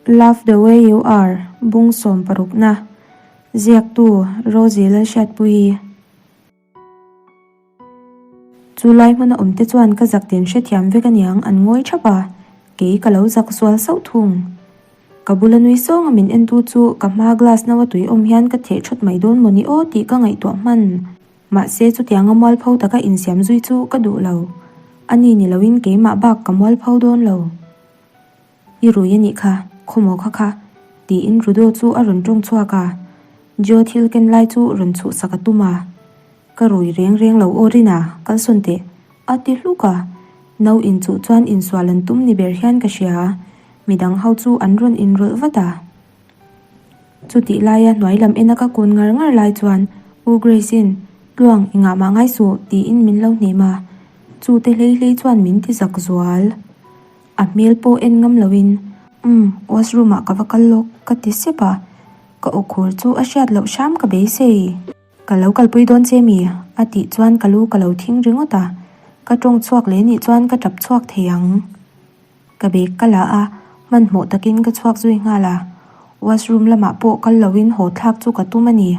Love the way you are bung sawmparukna ziaktu Rosie Lalhriatpuii. Chu lai hmuna awmte chuan ka zak tin hrethiam vek aniang an ngawi thap a, kei ka lo zak zual sauh thung. Ka bula nui sawnga min entu chu ka hmaa glass no a tui awm hian ka theh thawt mai dawn mawni aw tih ka ngaihtuah hman. Mahse chutianga mualpho taka insiam zui chu ka duh lo. Ani ni loin keimah bak ka mualpho dawn lo. I rui a nih kha, khawmaw kha kha, tiin Rudo chu a rawn tawng chhuak a. Joe thil ken lai chu rawn chhuhsak a tum a. Ka rui reng reng lo aw Rina, kalsawn teh, a ti hluk a. No inchuh chuan insual an tum ni ber hian ka hria. Midang ho chu an rawn inrawlh vat a. Chutih laia hnuai lam ena ka kun ngar ngar lai chuan U Grace-in, Tluang, i ngah mah ngai suh, tiin min lo hnem a. Chute hlei hlei chuan min ti zak zual. A hmel pawh en ngam loin, Umm, washroom ah ka va kal lawk, ka ti sep a. Ka aw khur chu a hriat loh hram ka beisei. Ka lo kalpui dawn che mi? a tih chuan ka lu ka lo thing ringawt a. Ka tawng chhuak leh nih chuan ka tap chhuak thei ang. Ka bag ka la a, hmanhmawh takin ka chhuak zui nghal a. Washroom lamah pawh kal loin haw thlak chu ka tum a ni.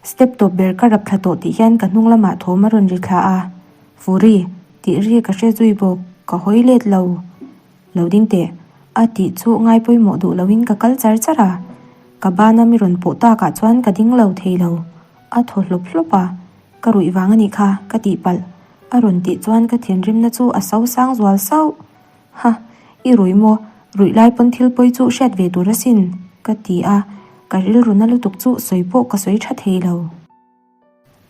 Step tawp ber ka rap thla tawh tih hian ka hnung lamah thawm a rawn ri thla a. Furi, tih ri ka hre zui bawk, ka hawi let lo. Lo ding teh, a tih chu ngai pawimawh duh loin ka kal char char a. Ka bana mi rawn pawh takah chuan ka ding lo thei lo. A thaw hlawp hlawp a, ka ruih vang a nih kha, ka tih palh. A rawn tih chuan ka thinrimna chu a so sang zual sauh. Ha, i rui maw? Ruih lai pawn thil pawi chu hriat ve tur asin, ka ti a, ka rilru na lutuk chu sawi pawh ka sawi tha thei lo.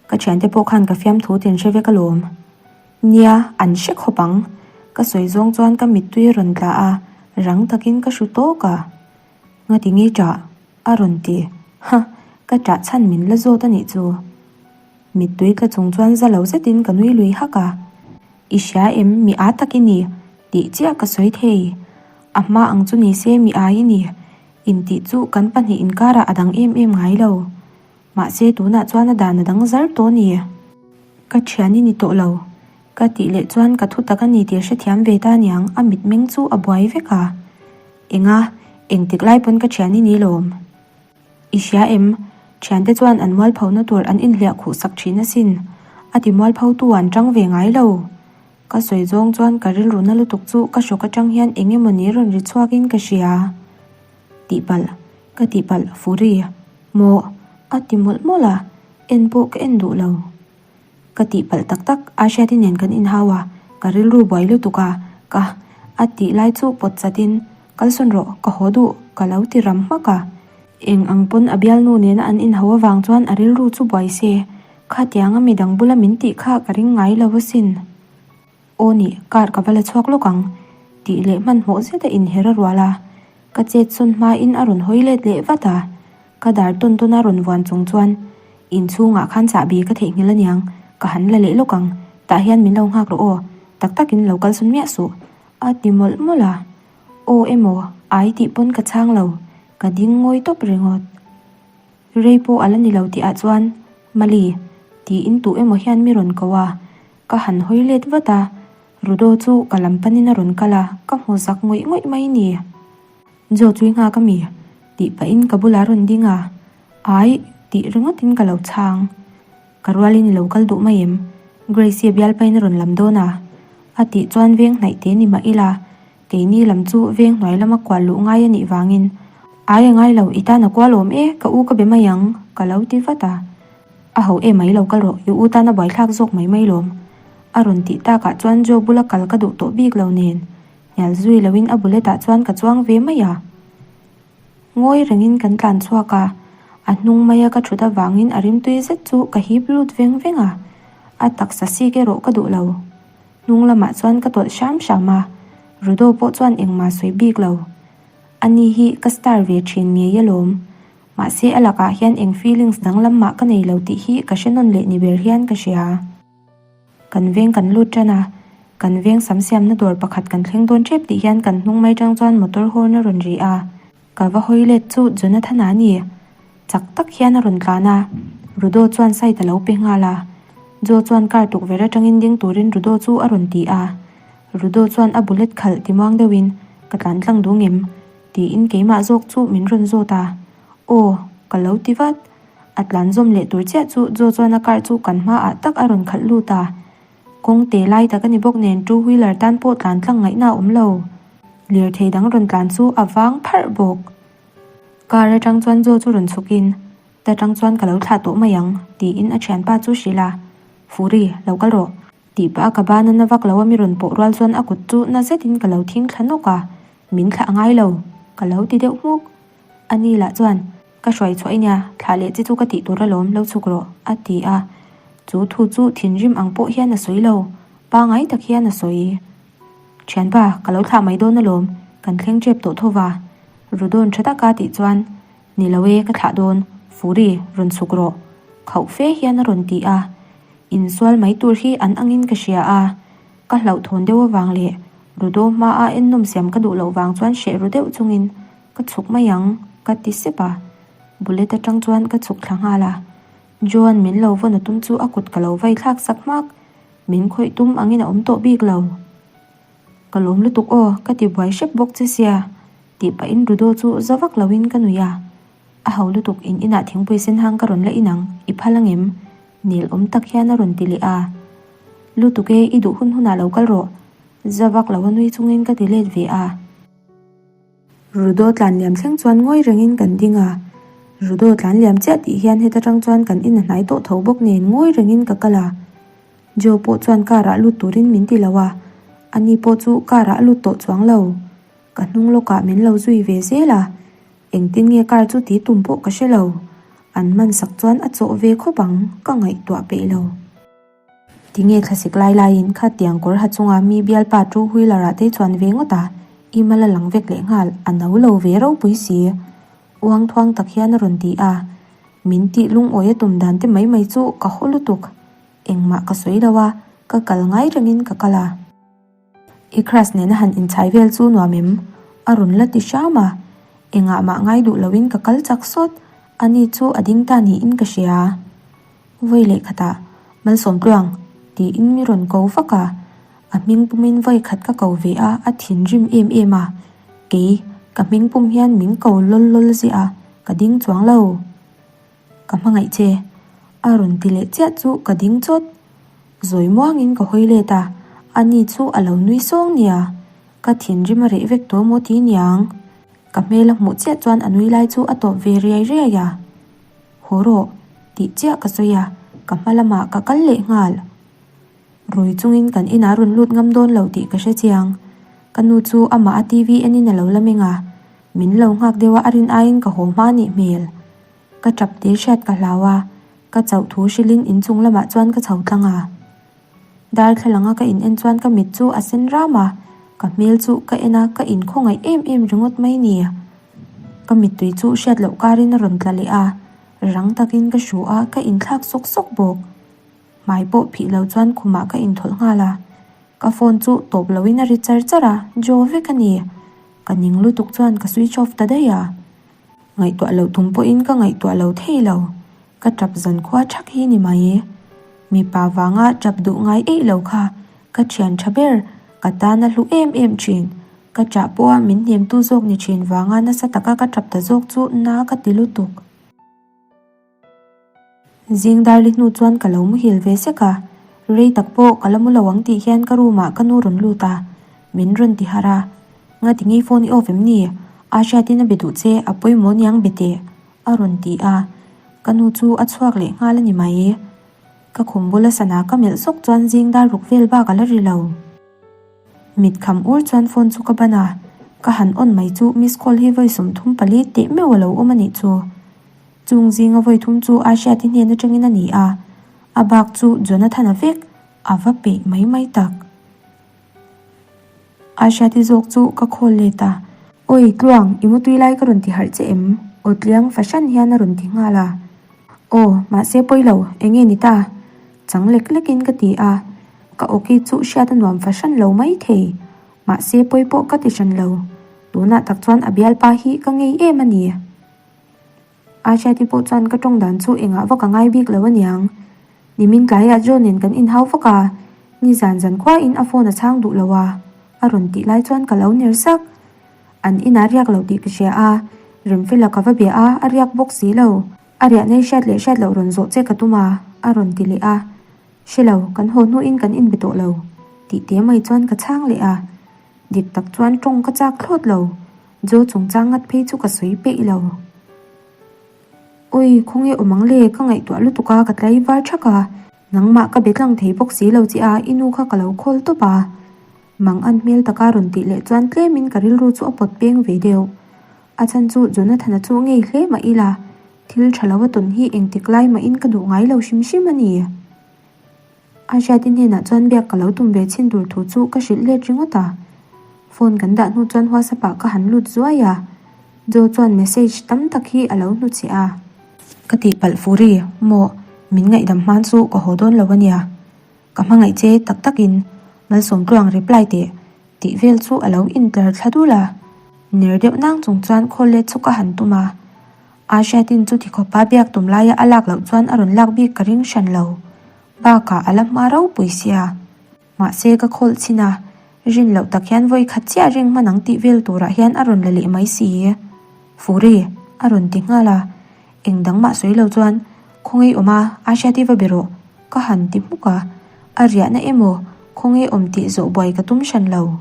Ka thiante pawh khan ka fiamthu tin hre vek alawm. Nia, an hre khawp ang. Ka sawi zawng chuan ka mittui a rawn tla a, rang takin ka hru tawk a. Ngati nge ṭah? a rawn ti. Ha, ka ṭah chhan min la zawt a nih chu. Mittui tla chung chuan za lo zetin ka nui lui hak a. I hria em, mi â tak i ni, tih chiah ka sawi thei. A hma ang chu ni se mi â i ni, intih chu kan pahnih inkarah a dang em em ngai lo. Mahse tunah chuan a dan a dang zar tawh ni. Ka thian i ni tawh lo. Ka tih leh chuan ka thu tak a ni tih a hrethiam ve ta niang, a mitmeng chu a buai vek a. Enga, engtik lai pawn ka thian i ni lawm. I hria em? Thiante chuan an mualphona tur an inhliah khuh sak thin asin. A ti mualphotu an tang ve ngai lo. Ka sawi zawng chuan ka rilru na lutuk chu ka hrawk atang hian eng emaw ni rawn ri chhuakin ka hria. Tihpalh, ka tihpalh, Furi. Maw? A ti mawlh mawlh a, en pawh ka en duh lo. Ka tihpalh tak tak, Ahriati nen kan inhau a, ka rilru buai lutuk a, ka a tih lai chu pawt chatin, Kalsawn rawh, ka haw duh, ka lo ti ram hmak a. Eng ang pawn a bialnu nena an inhau avang chuan a rilru chu buai se, khatianga midang bula min tih kha ka ring ngai lo asin. Aw nih, car ka va la chhuak lawk ang, tih leh hmanhmawh zeta inher a rual a. Ka chet sawn hmain a rawn hawi let leh vat a. Ka dar tawn tawn a rawn vuan chung chuan, Inchhungah khan chahbi ka theihnghilh aniang, ka han la leh lawk ang, tah hian min lo nghak rawh aw, tak takin lo kalsawn miah suh, a ti mawlh mawlh a. Aw emaw, ai tih pawn ka chhang lo, ka ding ngawi tawp ringawt. Rei pawh a la ni lo tihah chuan, Mali, tiin tu emaw hian mi rawn ko a, ka han hawi let vat a, Rudo chu ka lam panin a rawn kal a, ka hmu zak ngawih ngawih mai ni. Joe chu i nghak a mi? tih pahin ka bulah a rawn ding a, Ai, tih ringawtin ka lo chhang. Ka rualin i lo kal duh mai em? Gracie bialpain a rawn lam dawn a, a tih chuan veng hnaih te ni mah ila, keini lam chu veng hnuai lama kual luh ngai a nih vangin, Ai a ngai lo, i tan a kual awm e, ka u ka be mai ang, ka lo ti vat a. A ho em mai lo kal rawh, i u tan a buaithlak zawk mai mai lawm, a rawn tih takah chuan Joe bula kal ka duh tawh bik lo nen. Hnial zui loin a bullet ah chuan ka chuang ve mai a. Ngawi rengin kan tlan chhuak a, a hnung maia ka thut avangin a rimtui zet chu ka hip lut veng veng a, a taksa sik erawh ka duh lo. Hnung lamah chuan ka tawlh hram hram a, Rudo pawh chuan engmah sawi bik lo. Ani hi ka star ve thin ngei alawm. Mahse a lakah hian eng feelings danglam mah ka nei lo tih hi ka hre nawn leh ni ber hian ka hria. Kan veng kan lut tan a, kan veng sam siamna dawr pakhat kan thleng dawn tep tih hian kan hnung mai tang chuan motor horn a rawn ri a, ka va hawi let chu Jonathan-a a ni. Chak tak hian a rawn tlan a, Rudo chuan side a lo pe nghal a, Joe chuan car tukverh atangin ding turin Rudo chu a rawn ti a, Rudo chuan a bullet khalh timuang deuhin, Ka tlan tlang duh ngem? Tiin keimah zawk chu min rawn zawt a. Aw, ka lo ti vat. A tlan zawm leh tur chiah chu Joe chuan a car chu kan hmaah tak a rawn khalh lut a. Kawng te lai tak a ni bawk nen two wheeler tan pawh tlan tlang ngaihna a awm lo. Lirthei dang rawn tlan chu a vang pharh bawk. Car atang chuan Joe chu rawn chhukin, Ta tang chuan ka lo thlah tawh mai ang, tiin a thianpa chu hrilh a. Furi, lo kal rawh. Tih pah a ka ban a na vak lo a mi rawn pawh rual chuan a kut chu na zetin ka lo thing thla nawk a, min thlah a ngai lo, ka lo ti deuh hmuk. A ni lah chuan, Ka hruai chhuah i nia, thlah leh che chu ka tih tur alawm, lo chhuk rawh, a ti a. Chu thu chu thinrim ang pawh hian a sawi lo, pangai tak hian a sawi. Thianpa, ka lo thlah mai dawn alawm, kan thleng tep tawh tho va. Rudawn tha taka tih chuan, Ni lo e, ka thlah dawn, Furi, rawn chhuk rawh, khauh fe hian a rawn ti a. Insual mai tur hi an angin ka hria a, ka hlauhthawn deuh avang leh Rudo hmaa ennawm siam ka duh loh vang chuan hreh ru deuh chungin ka chhuk mai ang ka ti sep a, bullet atang chuan ka chhuk thla nghal a. Joan min lo vawn a tum chu a kut ka lo vai thlak sak hmak, min khawih tum angin a awm tawh bik lo. Ka lawm lutuk aw, ka ti buai hrep bawk che sia, tih pahin Rudo chu za vak loin ka nuih a. A ho lutuk in inah thingpui sen hang ka rawn la in ang, i phal angem? Nel awm tak hian a rawn ti leh a. Lutuk e, i duh hun hunah lo kal rawh. Za vak lo a nui chungin ka ti let ve a. Rudo tlan liam thleng chuan ngawi rengin kan ding a. Rudo tlan liam chiah tih hian heta tang chuan kan in a hnai tawh tho bawk nen ngawi rengin ka kal a. Joe pawh chuan car ah lut turin min ti lo a, ani pawh chu car ah a lut tawh chuang lo. Ka hnung lawkah min lo zui ve zel a. Engtin nge car chu ti tum pawh ka hre lo. An man sak chuan a chawh ve khawp ang, ka ngaihtuah peih lo. Tinge thlasik lai laiin kha tiang kawr ha chunga mi bialpa two wheeler ah te chuan ve ngawt a, i mal a lang vek leh nghal, a no lo ve ropui si. Uang thuang tak hian a rawn ti a, min tih lungawi a tum dan te mai mai chu ka haw lutuk. Engmah ka sawi lo a, ka kal ngai rengin ka kal a. I crush nena han inchhai vel chu nuam em? A rawn la ti hram a, engah mah ngai duh loin ka kal chak sawt, ani chu a ding ta niin ka hria. Vawi leh khatah, Malsawmtluang, tiin mi rawn ko vak a, a hming pumin vawi khat ka ko ve a, a thinrim em em a, kei, ka hming pum hian min ko lawl lawl ziah a, ka ding chuang lo. Ka hmangaih che. A rawn ti leh chiah chu ka ding chawt. Zawi muangin ka hawi let a, ani chu a lo nui sawng nia. Ka thinrim a reh vek tawh maw ti niang. Ka hmel a hmuh chiah chuan a nui lai chu a tawp ve riai riai a. Haw rawh, tih chiah ka sawi a, ka hma lamah ka kal leh nghal. Rui chungin kan inah rawn lut ngam dawn lo tih ka hre chiang. Ka nu chu amah a TV enin a lo la meng a, min lo nghak deuh a a rin aiin ka haw hma nih hmel. Ka tap te hriat ka hlau a, ka chauh thu hrilhin inchung lamah chuan ka chho tlang a. Darthlalang a ka in en chuan ka mit chu a sen ram a, ka hmel chu ka en a, ka inkhawngaih em em ringawt mai ni. Ka mittui chu hriat loh karin a rawn tla leh a, rang takin ka hru a, ka inthlak sawk sawk bawk. Hmai pawh phih lo chuan khumah ka inthawlh nghal a, ka phone chu tawp loin a ri char char a, Joe vek a ni. Ka ning lutuk chuan ka switch off ta daih a. Ngaihtuah loh tum pawhin ka ngaihtuah lo thei lo. Ka tap zan khua thak hi ni mai. Mipa vanga tap duh ngai eih lo kha ka thian tha ber, ka tan a hlu em em thin. Ka chah pawha min hnemtu zawk ni thin vanga nasa taka ka tap ta zawk chu na ka ti lutuk. Zing darli hnu chuan ka lo muhil ve sek a, rei tak pawh ka la mu lo ang tih hian ka room ah ka nu rawn lut a, min rawn ti harh a, Ngati ngei phone i off em ni? A hriatin a be duh che, a pawimawh niang be teh a rawn ti a, ka nu chu a chhuak leh nghal a ni mai. Ka khum bula sana ka melh sawk chuan zing dar ruk vel bak a la ri lo. Mit kham ur chuan phone chu ka ban a, ka han on mai chu miss call hi vawi 34 teh meuh a lo awm a nih chu. Chung zinga vawi thum chu a hriati hnen atangin a ni a, a bak chu Jonathan-a vek a va peih mai mai tak. A hriati zawk chu ka call let a, Awi Tluang, i mutui lai ka rawn ti harh che em? Aw tliang fahran hian a rawn ti nghal a. Aw, mahse pawi lo, eng nge ni ta? Chang lek lekin ka ti a, ka awki chu hriat a nuam fahran lo mai thei. Mahse pawi pawh ka ti hran lo. Tunah tak chuan a bialpa hi ka ngei em a ni. Aishati pawh chuan ka tawng dan chu engah vak a ngai bik lo aniang. Nimin tlaiah Joe nen kan inhau vak a, nizan zan khuain a phone a chhang duh lo a, a rawn tih lai chuan ka lo ner sak. An inah riak lo tih ka hria a, Remfela ka va bia a, a riak bawk si lo. A riah nei hriat leh hriat loh rawn zawh che ka tum a, a rawn ti leh a. Hre lo, kan haw hnuin kan inbe tawh lo, tih te mai chuan ka chhang leh a. Dik tak chuan tawng ka chak thlawt lo, Jo chungchang ngat phei chu ka sawi peih lo. Awi, khawnge awm ang le, ka ngaihtuah lutuk a, ka tlai var thak a. Nangmah ka be tlang thei bawk si lo che a, i nu kha ka lo khawl tawp a. Mang an hmel taka rawn tih leh chuan tlemin ka rilru chu a pawt peng ve deuh. A chhan chu Jonathan-a chu ngei hle mah ila, thil tha lo a tawn hi engtik lai mahin ka duh ngai lo hrim hrim a ni. A hriati hnenah chuan biak ka lo tum ve chhin tur thu chu ka hrilh let ringawt a. Phone kan dah hnu chuan WhatsApp ah ka han lut zuai a, Jo chuan message tam tak hi a lo hnuchhiah a. Ka tihpalh furi, maw, min ngaihdam hman chu ka haw dawn lo a nia. Ka hmangaih che tak takin Malsawm tluang reply teh tih vel chu a lo intlar thla dul a. Ner deuh nang chung chuan call let chu ka han tum a. Ahriatin chu thikhawpa biak tum laia a lak loh chuan a rawn lak bik ka ring hran lo. Bakah a la hma ropui sia. Mahse ka khawlh chhin a, rin loh tak hian vawi khat chiah ring hman ang tih vel turah hian a rawn la leh mai si. Furi, a rawn ti nghal a. Eng dang mah sawi lo chuan, Khawngaih awm a, Ahriati va be rawh, ka han ti hmuk a. A riahna emaw, khawngaih awm tih zawh buai ka tum hran lo.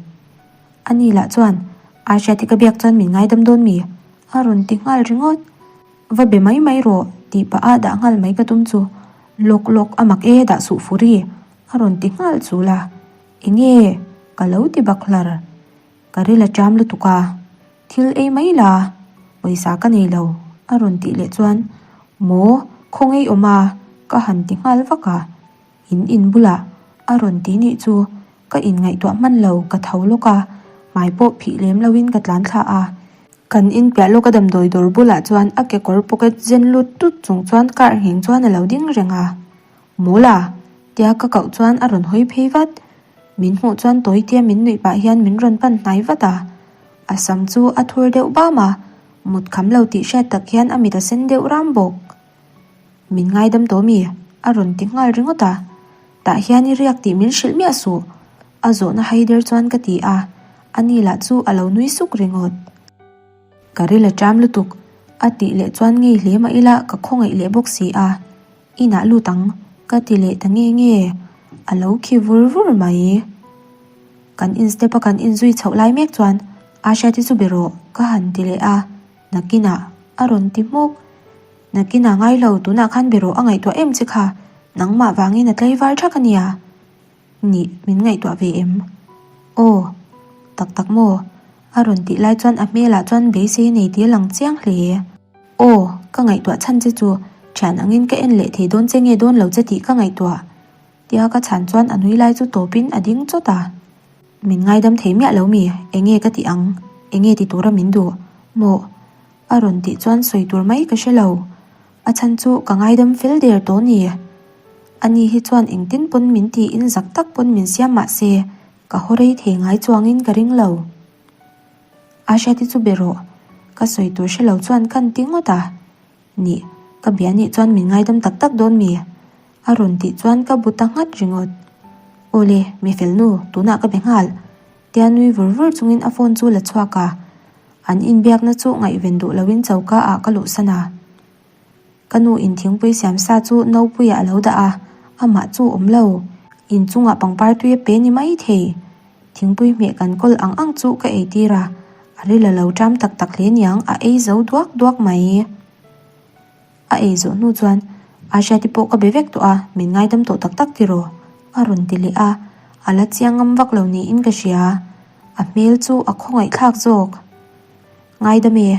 Ani lah chuan, Ahriati ka biak chuan min ngaidam dawn mi? A rawn ti nghal ringawt. Va be mai mai rawh, tih pah a dah nghal mai ka tum chu, Lawk lawk a mak e, dah suh furi, a rawn ti nghal chul a. Enge? Ka lo ti bak hlar. Ka ril a ṭam lutuk a, thil ei mai la, pawisa ka nei lo, a rawn tih leh chuan, Maw, khawngaih awm a, ka han ti nghal vak a. In in bulah a rawn ti nih chu ka inngaihtuah hman lo, ka tho lawk a, hmai pawh phih lem loin ka tlan thla a. Kan in piah lawka damdawi dawr bulah chuan a kekawr pocket zen lut tut chung chuan car ngheng chuan a lo ding reng a. Mawla! tia ka koh chuan a rawn hawi phei vat. Min hmuh chuan tawi tia min nuih pah hian min rawn pan hnai vat a. A sam chu a thur deuh bam a, mut kham lo tih hriat tak hian a mit a sen deuh ram bawk. Min ngaidam tawh mi? A rawn ti nghal ringawt a. Tah hian i riak tih min hrilh miah suh. A zawhna haider chuan ka ti a, ani lah chu a lo nui suk ringawt. Ka ril a ṭam lutuk, a tih leh chuan ngei hle mah ila ka khawngaih leh bawk si a. Inah lut ang, ka ti leh ta nge nge, a lo khi vur vur mai. Kan in step a kan inzui chhoh lai mek chuan Ahriati chu be rawh, ka han ti leh a, nakinah a rawn ti hmuk. Nakinah ngai lo, tunah khan be rawh a ngaihtuah em che kha, nangmah vangin a tlaivar thak a nia. Nih, min ngaihtuah ve em? Aw, tak tak maw? A rawn tih lai chuan a hmelah chuan beisei nei tih a lang chiang hle. Aw, ka ngaihtuah chhan che chu thian angin ka en leh thei dawn che nge dawn lo che tih ka ngaihtuah. Tia ka chhan chuan a nui lai chu tawpin a ding chawt a. Min ngaidam thei miah lo mi, enge ka tih ang? Enge ti tura min duh? Maw? A rawn tih chuan sawi tur mai ka hre lo. A chhan chu ka ngaidam fel der tawh ni. Ani hi chuan engtin pawn min tiin zak tak pawn min siam mah se, ka haw rei thei ngai chuangin ka ring lo. Ahriati chu be rawh, ka sawi tur hre lo chuan kan ti ngawt a. Nih, ka bia nih chuan min ngaidam tak tak dawn mi? A rawn tih chuan ka bu ta nghat ringawt. Awle, mi fel nu, tunah ka be nghal. Tia nui vur vur chungin a phone chu la chhuak a. An inbiakna chu ngaihven duh loin choka ah ka luhsan a. Ka nu in thingpui siam sa chu Nopuia a lo dah a, amah chu awm lo. Inchungah pangpar tui a pe ni mai thei. Thingpui hmeh kan kawl ang ang chu ka eitir a, a ril a lo ṭam tak tak hle niang a ei zo duak duak mai. A ei zawh hnu chuan Ahriati pawh ka be vek tawh a, min ngaidam tawh tak tak tiraw? A rawn ti leh a, a la chiang ngam vak lo niin ka hria. A hmel chu a khawngaihthlak zawk. Ngaidam e,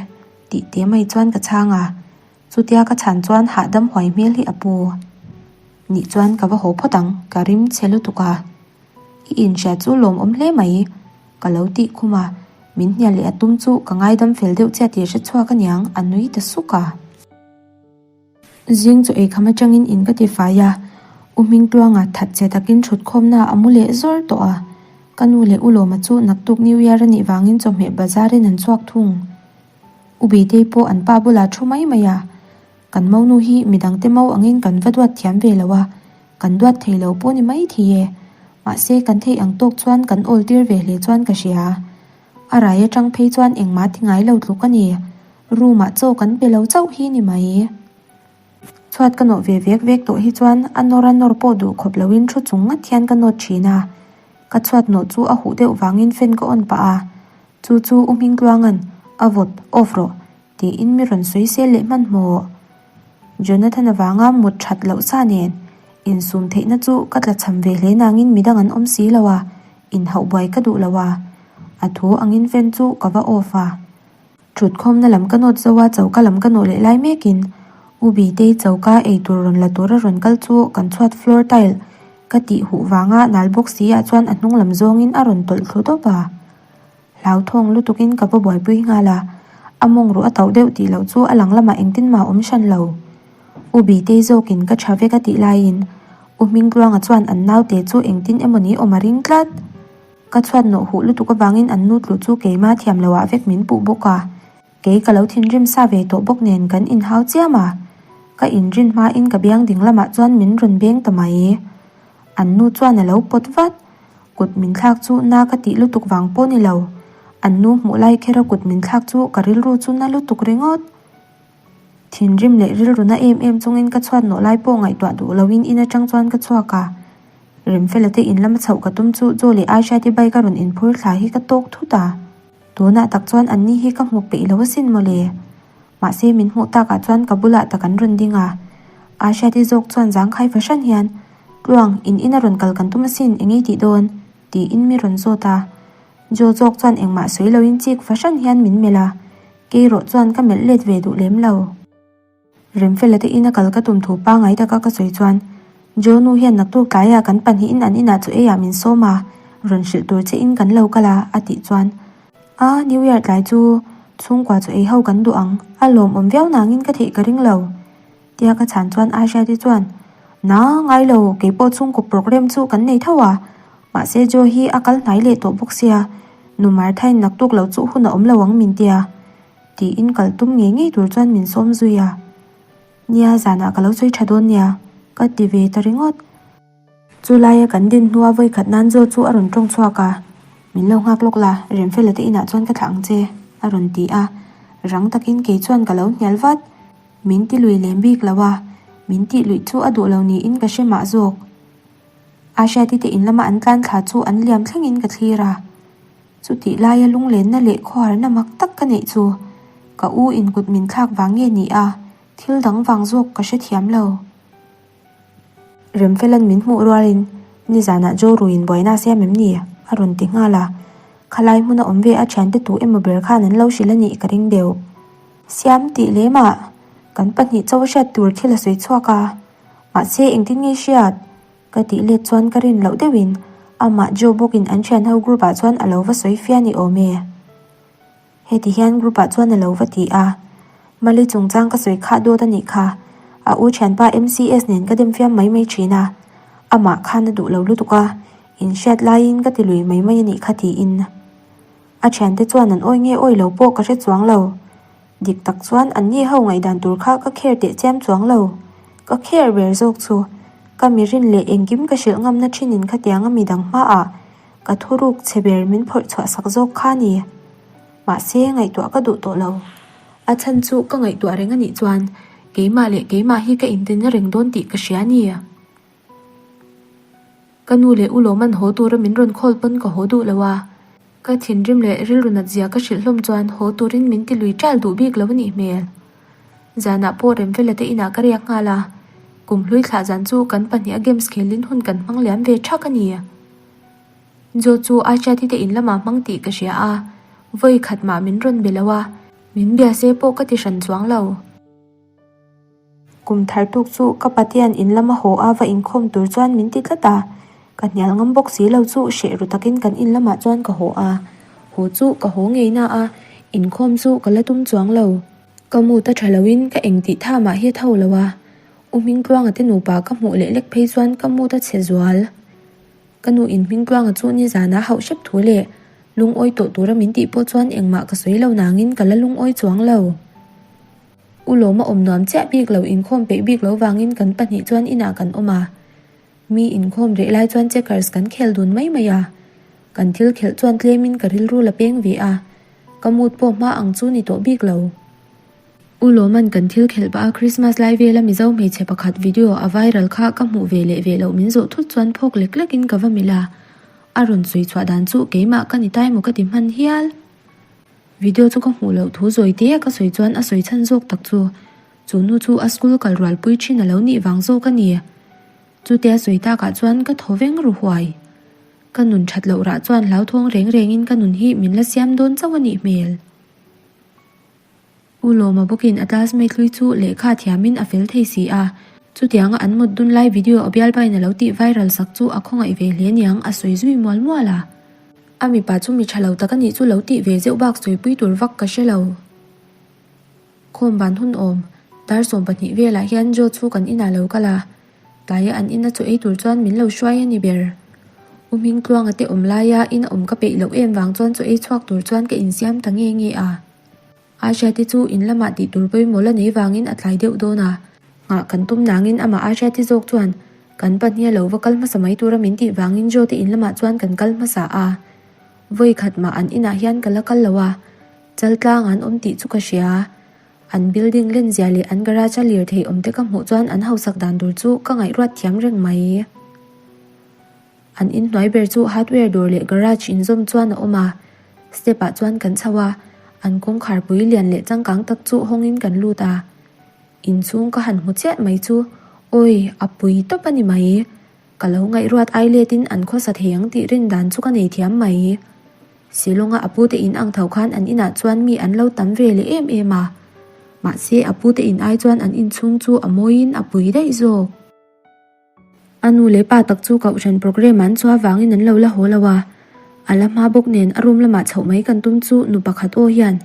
tih te mai chuan ka chhang a, chutia ka chhan chuan hahdam huai hmel hi a pu. Nih chuan ka va haw phawt ang, ka rim chhe lutuk a. I inhria chu lawmawm hle mai, ka lo tih khum a, min hnial leh a tum chu ka ngaidam fel deuh chiah tih hre chhuak aniang, a nui ta suk a. Zing chu eikham atangin in ka ti fai a, U Hmingtluanga that che takin thutkhawmna a mu leh zawr tawh a, ka nu leh U Lawma chu naktuk New Year a nih vangin chawhmeh bazar in an chhuak thung. U Beitei pawh an pa bulah thu mai mai a, kan monu hi midangte mo angin kan va duat thiam ve lo a, kan duat thei lo pawh ni mai thei e, mahse kan theih ang tawk chuan kan awl tir ve hle chuan ka hria. A rai atang phei chuan engmah ti ngai lo tluk a ni. Room ah chaw kan pe lo chauh hi ni mai. Chhuat ka nawh ve vek vek tawh hi chuan a nawr a nawr pawh duh khawp loin thu chung ngat hian ka nawt thin a. Ka chhuat nawh chu a huh deuh vangin fan ka on pah a. Chu chu U Hmingtluanga'n a vawt off rawh tiin mi rawn sawi sel leh hmanhmawh. Jonathan avanga mut that loh sa nen insum theihna chu ka tlachham ve hle nangin midang an awm si lo a, inhauh buai ka duh lo a. A thu angin fan chu ka va off a. Thutkhawmna lam ka nawt zo a, choka lam ka nawh leh lai mekin U Bitei choka eitur rawn la tura rawn kal chu kan chhuat floor tile ka tih huh vanga nal bawk si ah chuan a hnung lam zawngin a rawn tawlh thlu tawp a. Hlauthawng lutukin ka va buaipui nghal a, a mawng ruh a tauh deuh tih loh chu a lang lamah engtin mah a awm hran lo. U Bitei zawkin ka tha vek a tih laiin U Hmingtluanga chuan an naute chu engtin emaw ni awm a ring tlat. Ka chhuat nawh huh lutuk avangin an nu tluh chu keima thiam loah vek min puh bawk a, kei ka lo thinrim sa ve tawh bawk nen kan inhau chiam a, ka inrin hmain ka biang ding lamah chuan min rawn beng ta mai. An nu chuan a lo pawt vat, kut min thlak chu na ka tih lutuk vang pawh ni lo, an nu hmuh lai khera kut min thlak chu ka rilru chu na lutuk ringawt. Thinrim leh rilru na em em chungin ka chhuat nawh lai pawh ngaihtuah duh loin in atang chuan ka chhuak a. Remfela te in lama chhoh ka tum chu Joe leh Aisha te bike a rawn inphur thla hi ka tawk thut a. Tunah tak chuan anni hi ka hmu peih lo asin mawle. Mahse min hmuh takah chuan ka bulah tak an rawn ding a. Aisha te zawk chuan zangkhai fahran hian, Tluang, in in a rawn kal kan tum asin, eng ei tih dawn? tiin mi rawn zawt a. Joe zawk chuan engmah sawi loin chik fahran hian min melh a. Keirawh chuan ka melh let ve duh lem lo. Remfela te ina kal ka tum thu pangai taka ka sawi chuan Joe nu hian naktuk tlaiah kan pahnihin an inah chu eiah min sawm a, rawn hrilh tur che in kan lo kal a, a tih chuan A, New Year tlai chu chhungkua chu ei ho kan duh ang, a lawmawm viau nangin ka theih ka ring lo. Tia ka chhan chuan Aisha te chuan, Na, ngai lo, kei pawh chhungkaw programme chu kan nei tho a, mahse Joe hi a kal hnai leh tawh bawk sia, nu Martha-in naktuk lo chu hun a awm lo ang min tia, tiin kal tum ngei ngei tur chuan min sawm zui a. Nia, zanah ka lo sawi tha dawn nia, ka ti ve ta ringawt. Chu laia kan din hnua vawikhat nan Joe chu a rawn tawng chhuak a, Min lo nghak lawk la, Remfela te inah chuan ka thlah ang che, a rawn ti a. Rang takin kei chuan ka lo hnial vat. Min ti lui lem bik lo a, min tih luih chu a duh lo niin ka hre mah zawk. Ahriati te in lama an tlan thla chu an liam thlengin ka thlir a. Chutih laia lunglenna leh khawharna mak tak ka neih chu ka u in kut min thlak vang nge ni a, thil dang vang zawk ka hrethiam lo. Remfela'n min hmuh rualin nizanah Joe ruiin buaina a siam em ni? a rawn ti nghal a. Khalai hmuna awm ve a thiante tu emaw ber khan an lo hrilh a nih ka ring deuh. Siam tih lemah kan pahnih chaw a hriat tur thil a sawi chhuak a, mahse engtin nge hriat? Ka tih let chuan ka rin loh deuhin amah Joe bawkin an thian ho group ah chuan a lo va sawi fia ni awm e. Heti hian group ah chuan a lo va ti a, Mali chungchang ka sawi khah dawt a nih kha, a u thianpa MCS nen ka dem fiam mai mai thin a, amah khan a duh lo lutuk a, inhriat laiin ka ti lui mai mai a nih kha tiin. A thiante chuan an awi nge awi lo pawh ka hre chuang lo. Dik tak chuan an ni ho ngaihdan tur kha ka kher teh chiam chuang lo. Ka kher ber zawk chu ka mirin leh engkim ka hrilh ngamna thinin khatianga midang hmaah ka thuruk chhe ber min phawrh chhuah sak zawk kha ni. Mahse ngaihtuah ka duh tawh lo. A chhan chu ka ngaihtuah reng a nih chuan keimah leh keimah hi ka intina reng dawn tih ka hria a ni. Ka nu leh u Lawman haw tura min rawn call pawn ka haw duh lo a, ka thinrim leh rilru nat zia ka hrilh hlawm chuan haw turin min ti lui ṭal duh bik lo a nih hmel. Zanah pawh Remfela te inah ka riak nghal a, kum hlui thlah zan chu kan pahniha games khelin hun kan hmang liam ve ṭhak a ni. Joe chu Aishati te in lamah hmang tih ka hria a, vawi khat mah min rawn be lo a, min bia se pawh ka ti hran chuang lo. Kum thar tuk chu ka Patian in lama haw a va inkhawm tur chuan min ti tlat a, ka hnial ngam bawk si lo chu hreh ru takin kan in lamah chuan ka haw a, haw chu ka haw ngei na a, inkhawm chu ka la tum chuang lo. Ka mood a tha loin ka engtih tha mah hi a tho lo a, U Hmingtluanga te nupa ka hmuh leh lek phei chuan ka mood a chhe zual. Ka nu in Hmingtluanga chu nizanah hauh hrep thu leh lungawi tawh tura min tih pawh chuan engmah ka sawi lo nangin ka la lungawi chuang lo. U Lawma awm nuam chiah bik lo inkhawm peih bik lo vangin kan pahnih chuan inah kan awm a. Mi inkhawm reh lai chuan checkers kan khel dun mai mai a. Kan thil khelh chuan tlemin ka rilru la peng ve a. Ka mood pawh hma ang chu ni tawh bik lo. U Lawman kan thil khelh pah a Christmas lai vela Mizo hmeichhe pakhat video a viral kha ka hmuh ve leh ve loh min zawh thut chuan phawk lek lek in ka va melh a. A rawn sawi chhuah dan chu keimah ka ni tai maw ka ti hman hial. Video chu ka hmuh loh thu zawi te a ka sawi chuan a sawi chhan zawk tak chu chu nu chu a school kal rualpui thin a lo nih vang zawk a ni. Chutia sawi takah chuan ka thaw veng ru huai. Ka nun that loh rah chuan hlauthawng reng rengin ka nun hi min la siam dawn chauh a nih hmel. U Lawma bawkin a classmate hlui chu lehkha thiamin a fel thei si a, chutianga an mut dun lai video a bialpain a lo tih viral sak chu a khawngaih ve hle niang a sawi zui mual mual a. A mipa chu mi tha lo tak a nih chu lo tih ve zeuh bak sawipui tur vak ka hre lo. Khawm ban hun awm, dar 12 velah hian Joe chu kan inah lo kal a, tlaia an ina chaw ei tur chuan min lo hruai a ni ber. U Hmingtluanga te awm laia ina awm ka peih loh em vang chuan chaw ei chhuak tur chuan ka insiam ta nge nge a. Asia te chu in lamah tih tur pawimawh la nei vangin a tlai deuh dawn a. Nghah kan tum nangin amah Asia te zawk chuan kan pahnih a lo va kal hmasa mai tura min tih vangin Joe te in lamah chuan kan kal hmasa a. Vawi khat mah an inah hian ka la kal lo a, chaltlang an awm tih chu ka hria. An building lenzia leh an garage a lirthei awm te ka hmuh chuan an hausak dan tur chu ka ngaihruat thiam reng mai. An inhnuai ber chu hardware dawr leh garage inzawm chuan a awm a, step ah chuan kan chho a, an kawngkhar pui lian leh changkang tak chu hawngin kan lut a. Inchhung ka han hmu chiah mai chu, awi, a pui tawp a ni mai. Ka lo ngaihruat ai letin an khawsa thei ang tih rin dan chu ka nei thiam mai. Shillong-a a pute in ang tho khan an inah chuan mi an lo tam ve leh em em a, mahse a pute in ai chuan an inchhung chu a mawiin a pui daih zawk. A nu leh pa tak chu kohhran programme an chhuah avangin an lo la haw lo a, a la hma bawk nen a room lamah chhoh mai kan tum chu nu pakhat aw hian,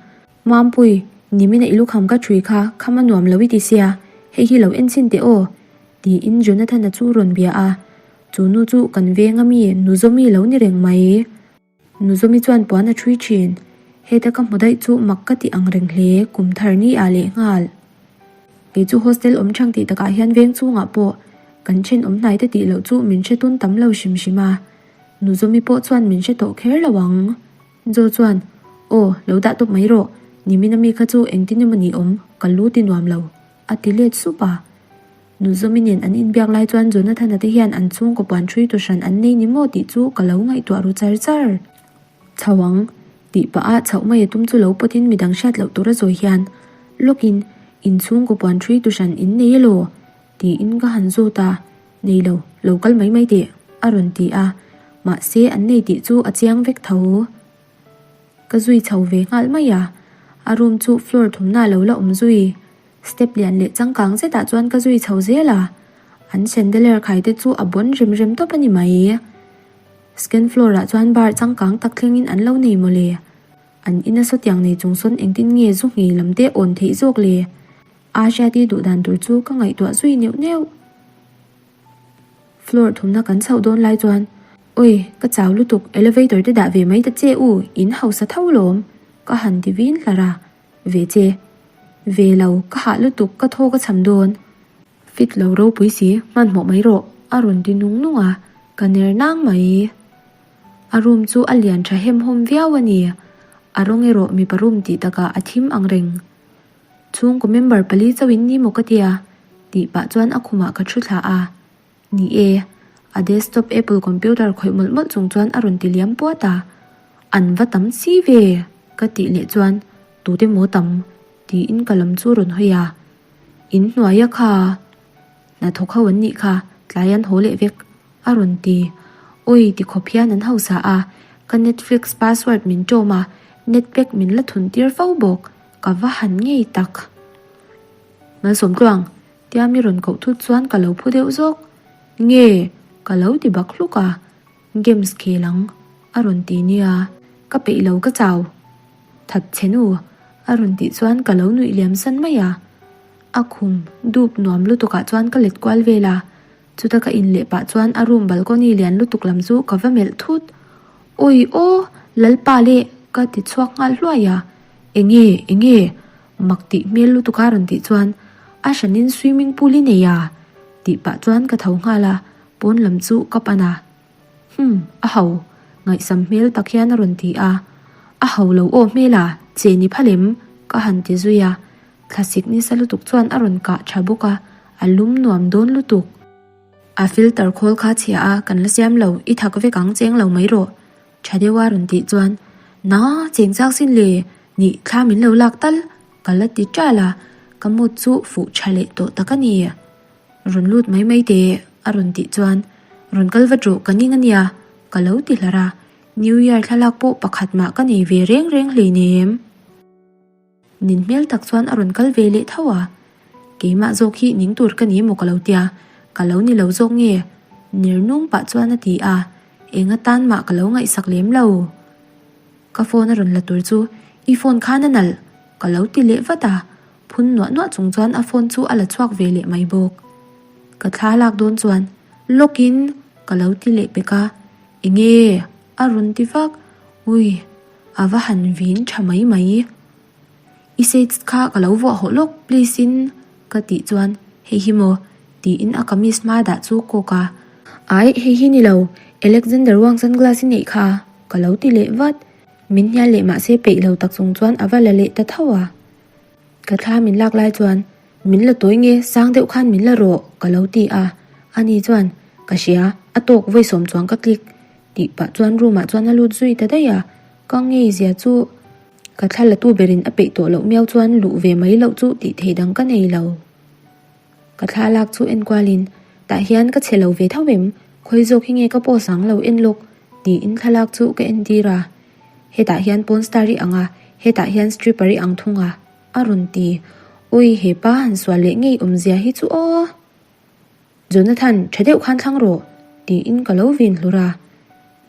Mampui, nimina i lukham ka ṭhui kha, kham a nuam lo i ti sia, hei hi lo en chhin teh aw, tiin Jonathan-a chu rawn bia a, chu nu chu kan veng ami nu Zawmi lo ni reng mai. Nuzawmi chuan puan a ṭhui ṭhin. Heta ka hmu daih chu mak ka ti ang reng hle, kum thar ni ah leh nghal. Kei chu hostel awm ṭhang tih takah hian veng chungah pawh kan ṭhenawm hnai te tih loh chu min hre tun tam lo hrim hrim a. Nuzawmi pawh chuan min hre tawh kher lo ang. Joe chuan, Aw, lo dah tawp mai rawh. Nimin ami kha chu engtin emaw ni awm, ka lu ti nuam lo, a ti let sup a. Nuzawmi nen an inbiak lai chuan Jonathan-a te hian an chhungkaw puan ṭhui tu hran an nei ni maw tih chu ka lo ngaihtuah ru char char. Chho ang, tih pah a chhoh mai a tum chu lo pawtin midang hriat loh tur a zawi hian lawkin in chhungkaw puan ṭhui tu hran in nei elaw? tiin ka han zawt a, Nei lo, lo kal mai mai teh, a rawn ti a, mahse an nei tih chu a chiang vek tho. Ka zui chho ve nghal mai a, a room chu floor thumna lo la awm zui. Step lian leh changkang zetah chuan ka zui chho zel a, an chandelier khai te chu a bawn rem rem tawp a ni mai. Second floor ah chuan bar changkang tak thlengin an lo nei mawle. An ina sawtiang nei chung sawn engtin nge zu nghei lam te awn theih zawk le? Ahriati duh dan tur chu ka ngaihtuah zui neuh neuh. Floor thumna kan chhoh dawn lai chuan, Oi, ka chau lutuk, elevator te dah ve mai ta che u, in hausa tho lawm, ka han ti vin hlar a. Ve che. Ve lo, ka hah lutuk, ka thaw ka cham dawn. Fit lo ropui si, hmanhmawh mai rawh, a rawn ti nung nung a, ka ner nang mai. A room chu a lian tha hem hawm viau a ni. A rawng erawh mipa room tih takah a thim ang reng. Chhungkaw member pali chauhin ni maw ka tia? tih pah chuan a khumah ka thu thla a. Ni e, a desktop Apple computer khawih mawlh mawlh chung chuan a rawn ti liam puat a. An va tam si ve! ka tih leh chuan tute maw tam? tiin ka lam chu rawn hawi a. In hnuaia kha hnathawk ho an nih kha, tlai an haw leh vek a rawn ti. Awi ti khawp hian an hausa a, ka Netflix password min ṭawm a, netpack min la thun tir fo bawk. Ka va han ngei tak. Malsawmtluang, tia mi rawn koh thut chuan ka lo phu deuh zawk. Nge, ka lo ti bak hluk a, games khel ang, a rawn ti nia. Ka peih lo ka chau. That che nu, a rawn tih chuan ka lo nuih liam san mai a. A khum dup nuam lutukah chuan ka let kual vel a. Chuta ka in leh pah chuan a room balcony lian lutuk lam chu ka va melh thut. Awi aw, Lalpa leh! ka ti chhuak nghal hluai a. Enge, enge? Mak tih hmel lutuk a rawn tih chuan a hranin swimming pool i nei a? tih pah chuan ka tho nghal a, pawn lam chu ka pan a. Hum, a ho, ngaihsam hmel tak hian a rawn ti a. A ho lo aw hmel a, che ni phalem ka han ti zui a. Thlasik nisa lutuk chuan a rawn kah tha bawk a, a lum nuam dawn lutuk. A filter khawl kha chhia a, kan la siam lo, i thak vek ang cheng lo mai rawh. Tha deuh a rawn tih chuan, Na, cheng chak sin le, nih thla min lo lak tal, ka la ti ṭal a, ka mood chu fuh tha leh tawh tak a ni. Rawn lut mai mai teh, a rawn tih chuan, Rawn kal vat rawh, ka ning a nia, ka lo ti hlar a, New Year thlalak pawh pakhat mah ka nei ve reng reng hleinem. Nin hmel tak chuan a rawn kal ve leh tho a, keimah zawk hi ning tur ka ni maw ka lo tia, ka lo ni lo zawk nge? Ner nung pah chuan a ti a, eng atan mah ka lo ngaihsak lem lo. Ka phone a rawn la tur chu i phone khan a nalh ka lo ti leh vat a, phun nuah nuah chung chuan a phone chu a la chhuak ve leh mai bawk. Ka thla lak dawn chuan lawk in ka lo ti leh pek a, enge a rawn ti vak, ui. A va han vin tha mai mai. I shades kha ka lo vuah hawh lawk please in ka tih chuan hei hi maw tiin a kamis hma dah chu kawk a. Ai hei hi ni lo Alexander Wang sunglass i neih kha ka lo ti leh vat. Min hnial leh mahse peih lo tak chung chuan a va la leh ta tho a. Ka thla min lak lai chuan min la tawi nge sang deuh khan min la rawh ka lo ti a. Ani chuan ka hria a tawk vawi sawm chuang ka click Tih pah chuan room ah chuan a lut zui ta daih a, ka ngei zia chu ka thla la tu berin a peih tawh loh miau chuan luh ve mai loh chu tih theih dang ka nei lo. Ka thla lak chu en kualin tah hian ka chhe lo ve tho em, khawi zawk hi nge ka post ang lo en lawk tiin thlalak chu ka en tir a, hetah hian porn star i ang a, hetah hian stripper i ang thung a, a rawn ti. Awi hepa han sual leh ngei awmzia hi chu aw. Jonathan, tha deuh khan thlang rawh, tiin ka lo vin hlur a.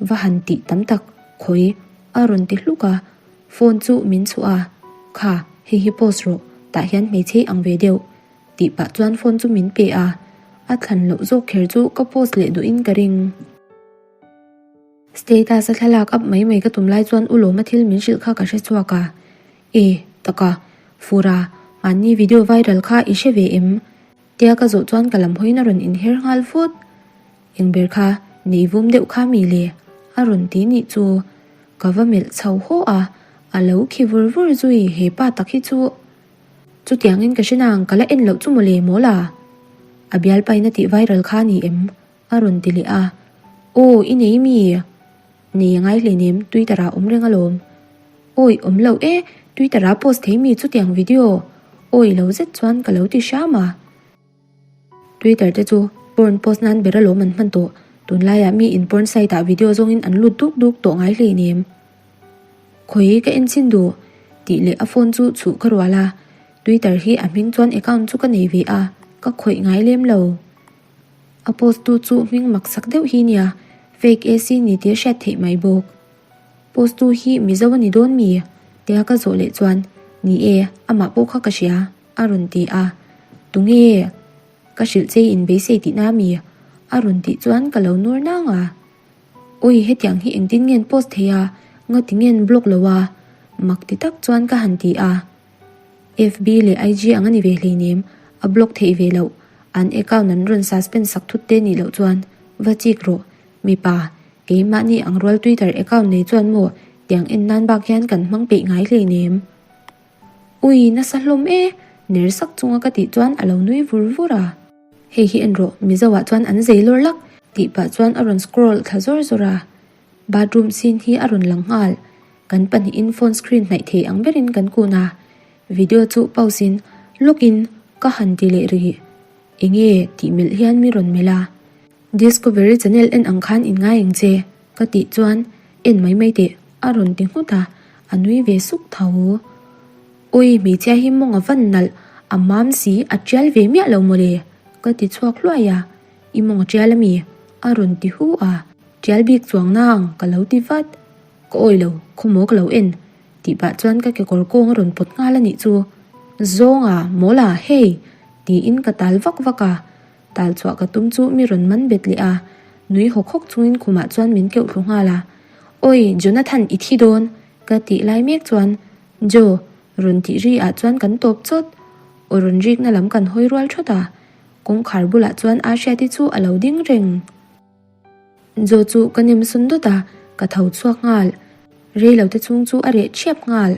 Va han tih tam tak, khawi, a rawn ti hluk a. Phone chu min chhuah a, Kha, hei hi post rawh, tah hian hmeichhei ang ve deuh, tih pah chuan phone chu min pe a. A thlan loh zawk kher chu ka post leh duhin ka ring. Status a thlalak up mai mai ka tum lai chuan u Lawma thil min hrilh kha ka hre chhuak a. E, taka, Fura, mahni video viral kha i hre ve em? Tia ka zawh chuan ka lam hawiin a rawn inher nghal vut. Eng ber kha nei vum deuh kha mi le? A rawn ti nih chu. Ka va melh chho haw a, a lo khi vur vur zui he pa tak hi chu. Chutiangin ka hre nang ka la en loh chu mawle mawl a? A bialpain a tih viral kha ni em? A rawn ti leh a. Aw i nei mi? Nei a ngai hleinem Twitter ah awm reng alawm. Awi awm lo e, Twitter ah post thei mi chutiang video. Awi lo zet chuan ka lo ti hram a. Twitter te chu porn post nan ber alawm an hman tawh. Tunlaiah mi in porn site ah video zawngin an lut duk duk tawh ngai hleinem. Khawi ka en chhin duh? Tih leh a phone chu chhuh ka rual a. Twitter hi a hming chuan account chu ka nei ve a, ka khawih ngai lem lo. A post tu chu hming mak sak deuh hi nia, fake AC ni tih a hriat theih mai bawk. Post tu hi Mizo a ni dawn mi? Tia ka zawh leh chuan, Ni e, amah pawh kha ka hria, a rawn ti a. Tunge? Ka hrilh che in beisei tihna mi? A rawn tih chuan ka lo nur nang a. Awi hetiang hi engtin nge an post thei a, ngati nge an block lo a? Mak ti tak chuan ka han ti a. FB leh IG ang a ni ve hleinem, a block theih ve loh, an account an rawn suspend sak thut te nih loh chuan va chik rawh, mipa, keimahni ang rual Twitter account nei chuan maw tiang en nan bak hian kan hmang peih ngai hleinem. Ui, nasa hlawm e, ner sak chunga ka tih chuan a lo nui vur vur a. Hei hi en rawh, Mizo ah chuan an zei lawr lak, tih pah chuan a rawn scroll thla zawr zawr a. Bathroom scene hi a rawn lang nghal. Kan pahnihin phone screen hnaih thei ang berin kan kun a, video chu pause in lawk in ka han ti leh rih. Enge tih melh hian mi rawn melh a. Discovery channel en ang khan in ngai ang che ka tih chuan en mai mai teh a rawn ti nghut a, a nui ve suk tho. Awi hmeichhia hi mawng a van nalh, a mam si a tial ve miah lo mawle ka ti chhuak hluai a, i mawng a tial ami? a rawn ti hu a, tial bik chuang nang ka lo ti vat. Ka awi lo, khawmaw ka lo en, tih pah chuan ka kekawr kawng a rawn pawt nghal a nih chu. Zawnga, mawla, hei! tiin ka tal vak vak a. Tal chhuah ka tum chu mi rawn man bet leh a, nui hawk hawk chungin khumah chuan min keuh thlu nghal a. Awi, Jonathan i thi dawn! ka tih lai mek chuan, Jo, rawn tih ri ah chuan kan tawp chawt. Aw rawn rikna lam kan hawi rual thawt a, kawngkhar bulah chuan Ahriati chu a lo ding reng. Jo chu ka nem sawn dawt a, ka tho chhuak nghal. Reilote chhung chu a reh ṭhiap nghal.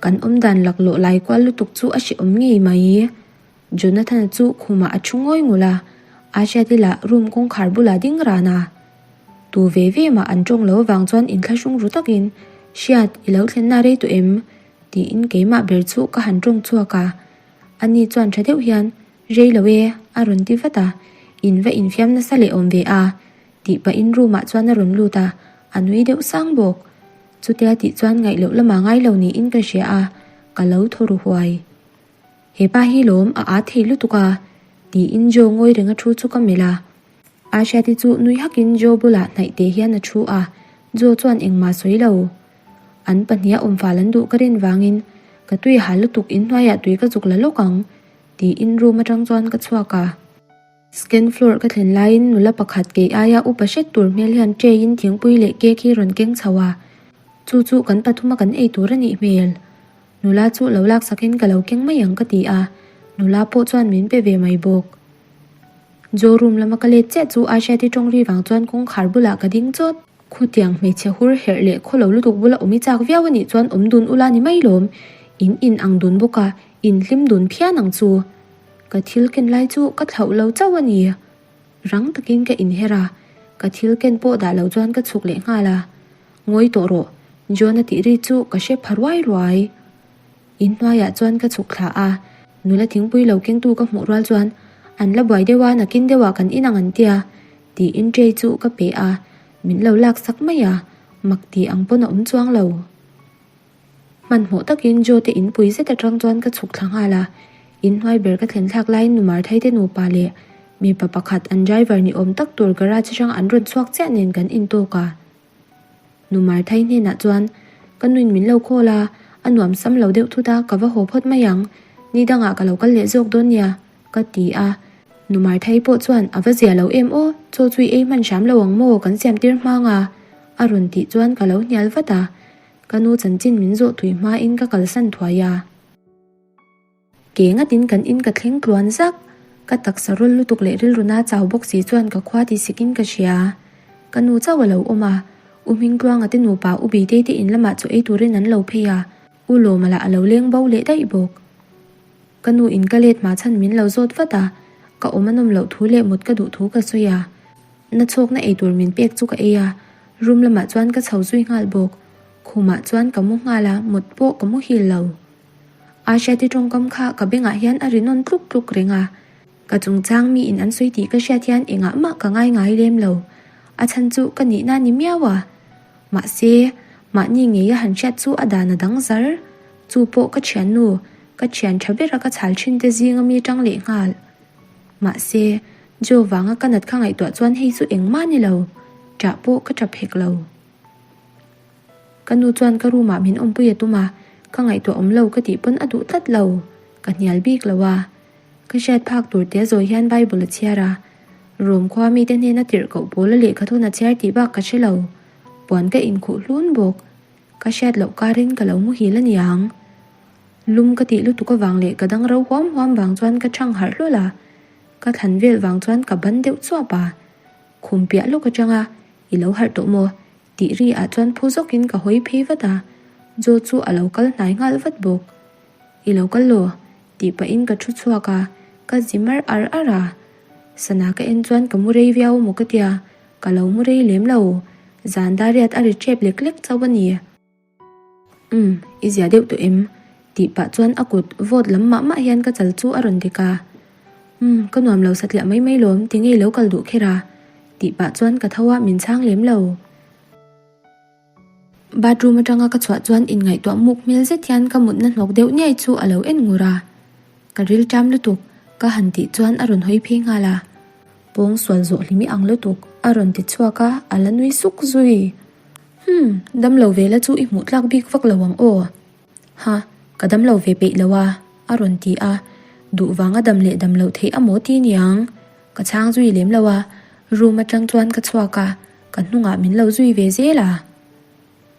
Kan awmdan laklawh lai kual lutuk chu a hrehawm ngei mai. Jonathan-a chu khumah a ṭhu ngawi ngul a, Ahriati lah room kawngkhar bulah ding ran a. Tu ve ve mah an ṭawng lo avang chuan inthlahrung ru takin, Hriat, i lo thlenna rei tawh em? tiin keimah ber chu ka han ṭawng chhuak a. Ani chuan ṭha deuh hian, Rei lo e, a rawn ti vat a, In va infiam nasa leh awm ve a, tih pahin room ah chuan a rawn lut a, a nui deuh sang bawk. Chutia tih chuan ngaih loh lamah ngai lo niin ka hria a, ka lo thaw ru huai. He pa hi lawm a ât thei lutuk a, tiin Joe ngawi renga thu chu ka melh a. Ahriati chu nui hakin Joe bulah hnaih teh hian a thu a, Joe chuan engmah sawi lo. An pahniha awmfal an duh ka rin vangin ka tui hal lutuk inhnuaiah tui ka zuk la lawk ang, tiin room atang chuan ka chhuak a. Scan floor ka thlen laiin nula pakhat kei aia upa hret tur hmel hian tray in thingpui leh cake hi rawn keng chho a, chu chu kan pathuma kan ei tur a nih hmel. Nula chu lo laksakin ka lo keng mai ang ka ti a, nula pawh chuan min pe ve mai bawk. Joe room lama ka let chiah chu Aishati tawng ri vang chuan kawngkhar bulah ka ding chawt. Khutiang hmeichhe hur herh leh khawlo lutuk bula awm i chak viau a nih chuan awm dun ula ni mai lawm, in in ang dun bawk a, in hlim dun phian ang chu. Ka thil ken lai chu ka thlauh lo chauh a ni. Rang takin ka inher a, ka thil ken pawh dah lo chuan ka chhuk leh nghal a. Ngawi tawh rawh, John-a tih ri chu ka hre pha ruai ruai. Inhnuaiah chuan ka chhuk thla a, nula thingpui lo kengtu ka hmuh rual chuan an la buai deuh a, nakin deuhah kan inang an tia, tiin tray chu ka pe a, min lo laksak mai a, mak tih ang pawn a awm chuang lo. Hmanhmawh takin Joe te inpui zet atang chuan ka chhuk thla nghal a, inhnuai ber ka thlen thlak laiin nu Marthai te nupa leh mipa pakhat an driver ni awm tak tur garage atang an rawn chhuak chiah nen kan intawk a. Nu Marthai hnenah chuan, Ka nuin min lo call a, a nuam sam lo deuh thut a, ka va haw phawt mai ang, ni dangah ka lo kal leh zawk dawn nia, ka ti a. Nu Marthai pawh chuan, A va zia lo em aw, chaw chu i ei hman hram lo ang maw, kan siam tir hmang a, a rawn tih chuan ka lo hnial vat a. Ka nu chanchin min zawh tui hmain ka kalsan thuai a. Ke ngatin kan in ka thleng tluan zak. Ka taksa rawl lutuk leh rilru na chau bawk si chuan ka khua ti sikin ka hria. Ka nu chauh a lo awm a, U Hmingtluanga te nupa U Bitei te in lamah chaw ei turin an lo phei a, U Lawma lah a lo leng bo leh daih bawk. Ka nu in ka let hma chhan min lo zawt vat a, ka awm a nawm loh thu leh mut ka duh thu ka sawi a. Na chhawkna eitur min pek chu ka ei a, room lamah chuan ka chho zui nghal bawk. Khumah chuan ka mu nghal a, mut pawh ka muhil lo. Ahriati tawngkam kha ka bengah hian a ri nawn tluk tluk reng a, ka chungchang miin an sawi tih ka hriat hian engah mah ka ngai ngai lem lo. A chhan chu ka nihna ni miau a. Mahse, mahni ngeia han hriat chu a dan a dang zar. Chu pawh ka thiannu, ka thian tha bera ka chhal thin te zinga mi tang leh nghal. Mahse, Joe vanga ka nat kha ngaihtuah chuan hei chu engmah ni lo, ṭah pawh ka ṭap hek lo. Ka nu chuan ka room ah min awmpui a tum a, ka ngaihtuah awm lo ka tih pawn a duh tlat lo, ka hnial bik lo a. Ka hriat phak tur te zawi hian Bible a chhiar a, Rom khua mite hnena tirh koh pawl a lehkha thawn a chhiar tih bak ka hre lo, puan ka inkhuh hlun bawk. Ka hriat loh karin ka lo muhil a niang. Lum ka tih lutuk avang leh ka dang ro huam huam vang chuan ka chhang harh hlawl a, ka thlan vel vang chuan ka ban deuh chuap a. Khum piah lawk atanga I lo harh tawh maw? tih ri ah chuan phu zawkin ka hawi phei vat a, Joe chu a lo kal hnai nghal vat bawk. I lo kal law? tih pahin ka thu chhuak a, ka zi mar ar ar a. Sana ka en chuan ka mu rei viau maw ka tia, ka lo mu rei lem lo, zan dariat a ri ṭep lek lek chauh a ni. Umm, i zia deuh tawh em? tih pah chuan a kut vawt lam mah mah hian ka chal chu a rawn dek a. Umm, ka nuam lo satliah mai mai lawm, ti ngei lo kal duh kher a? tih pah chuan ka tho a, min chhang lem lo. Bathroom atanga ka chhuah chuan inngaihtuah muk hmel zet hian ka mutna hnawk deuh niai chu a lo en ngur a. Ka ril ṭam lutuk, ka han tih chuan a rawn hawi phei nghal a. Pawng sual zawh hlimi ang lutuk, a rawn ti chhuak a, a la nui suk zui. Humm, damlo ve la chu i hmuh tlak bik vak lo ang aw. Ha, ka damlo ve peih lo a, a rawn ti a. Duh vanga dam leh dam loh theih a maw ti niang. Ka chhang zui lem lo a, room atang chuan ka chhuak a, ka hnungah min lo zui ve zel a.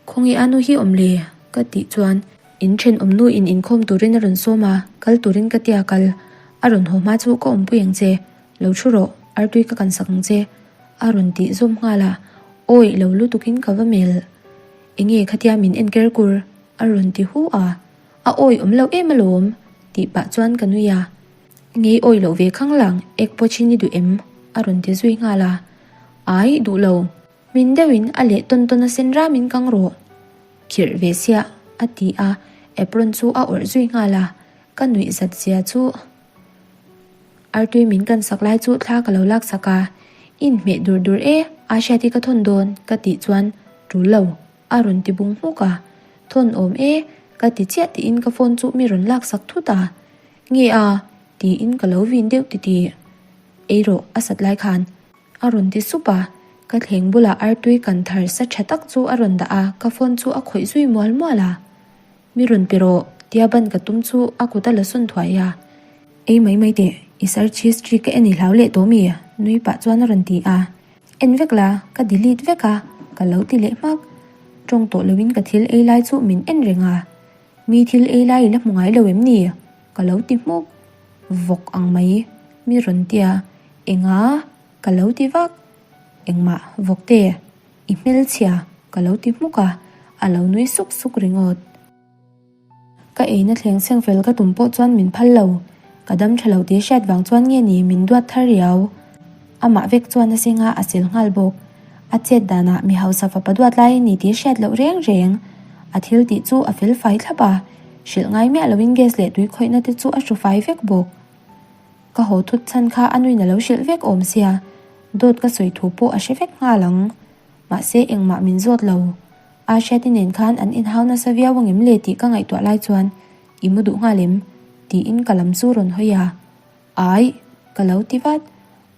Khawnge a nu hi awm le? ka tih chuan in thenawm nu in inkhawm turin a rawn sawm a, kal turin ka tia kal. A rawn haw hma chu ka awmpui ang che, lo thu rawh, artui ka kan sak ang che, a rawn tih zawm nghal a. Awi lo lutukin ka va melh. Enge khatia min en ker kur? a rawn ti hu a. A awi awm loh em alawm? tih pah chuan ka nui a. Ngei awi loh ve khang lang, ek pawh chin i duh em? a rawn ti zui nghal a. Ai, duh lo. Min deuhin a leh tawn tawn a sen ramin kang rawh. Khirh ve siah, a ti a, apron chu a awrh zui nghal a. Ka nuih zat zia chu. Artui min kan sak lai chu thla ka lo lak sak a, Inhmeh dur dur e, a hriat hi ka thawn dawn, ka tih chuan tul lo, a rawn ti bung hmuk a. Thawn awm e, ka ti chiah tiin ka phone chu mi rawn lak sak thut a. Nge a? tiin ka lo vin deuh titih. Ei rawh, a sat lai khan. A rawn ti sup a, ka thleng bulah artui kan thar sa tha tak chu a rawn dah a, ka phone chu a khawih zui mual mual a. Mi rawn pe rawh, tia ban ka tum chu a kut a la sawn thuai a. Ei mai mai teh, i search history ka en i hlau leh tawh mi? Nui pah chuan a rawn ti a. En vek la, ka delete vek a, ka lo ti leh hmak. Tawng tawh loin ka thil ei lai chu min en reng a. Mi thil ei lai i la hmu ngai lo em ni? Ka lo ti hmuk. Vawk ang mai, mi rawn tia. Enga? Ka lo ti vak. Engmah, vawk te. I hmelchhia, ka lo ti hmuk a, a lo nui suk suk ringawt. Ka eina thleng chheng fel ka tum pawh chuan min phal lo, ka dam tha lo tih hriat vang chuan nge ni min duat thar riau. Amah vek chuan a seng a, a sel nghal bawk. A chet danah mi hausa fapa duat lai a ni tih hriat loh reng reng. A thil tih chu a fel fai thlap a, hrilh ngai miah loin gas leh tui khawihna te chu a hru fai vek bawk. Ka haw thut chhan kha a nuin a lo hrilh vek awm sia, dawt ka sawi thu pawh a hre vek nghal ang. Mahse engmah min zawt lo. Ahriati nen khan an inhau nasa viau angem le tih ka ngaihtuah lai chuan i mu duh nghal em? tiin ka lam chu rawn hawi a. Aih! Ka lo ti vat.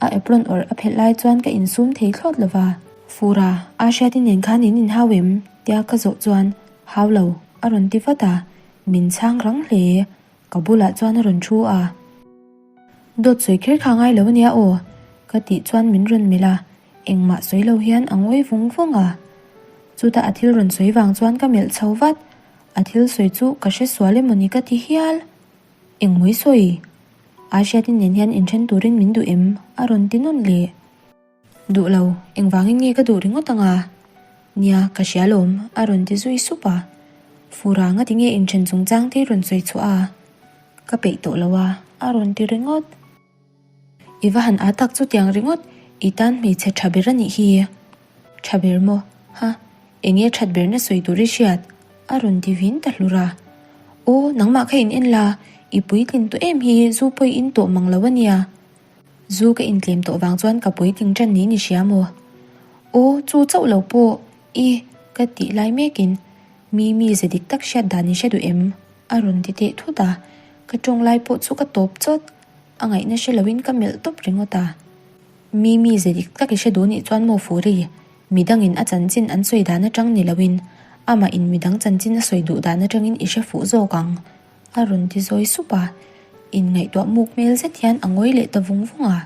A apron awrh a phelh lai chuan ka insum thei thlawt lo va. Fura, Ahriati nen khan in inhau em? tia ka zawh chuan hau lo a rawn ti vat a, min chhang rang hle. Ka bulah chuan a rawn thu a. Dawt sawi kher kha ngai lo ania aw, ka tih chuan min rawn melh a, engmah sawi lo hian a ngawi vung vung a. Chutah a thil rawn sawi vang chuan ka melh chho vat, a thil sawi chu ka hre sual emawni ka ti hial. Engmawi sawi? Aihriatin nen hian inthen turin min duh em? a rawn ti nawn leh. Duh lo, engvangin nge ka duh ringawt ang a? Nia, ka hria lawm, a rawn ti zui sup a. Fura nga tinge inthen chungchang te rawn sawi chhuah a? Ka peih tawh lo a, a rawn ti ringawt. I va han â tak chutiang ringawt, i tan hmeichhe tha ber a nih hi. Tha ber maw? Ha, enge that berna sawi tur i hriat? A rawn ti vin ta hlur a. Aw, nangmah kha in en la, i puitlin tawh em hi, zu pawh i in tawh mang lo a nia. Zu ka intlem tawh vang chuan ka puitling ṭan niin i hria maw? Aw, chu chauh lo pawh i ka tih lai mekin mi mize dik tak hriat dan i hre duh em? A rawn ti teh thut a, ka ṭawng lai pawh chu ka tawp chawt. A ngaihna hre loin ka melh tawp ringawt a. Mi mize dik tak i hre duh nih chuan maw Furi? Midangin a chanchin an sawi dan aṭang ni loin amah in midang chanchin a sawi duh dan aṭangin i hre fuh zawk ang. A rawn ti zawi sup a, inngaihtuah muk hmel zet hian a ngawi leh ta vung vung a.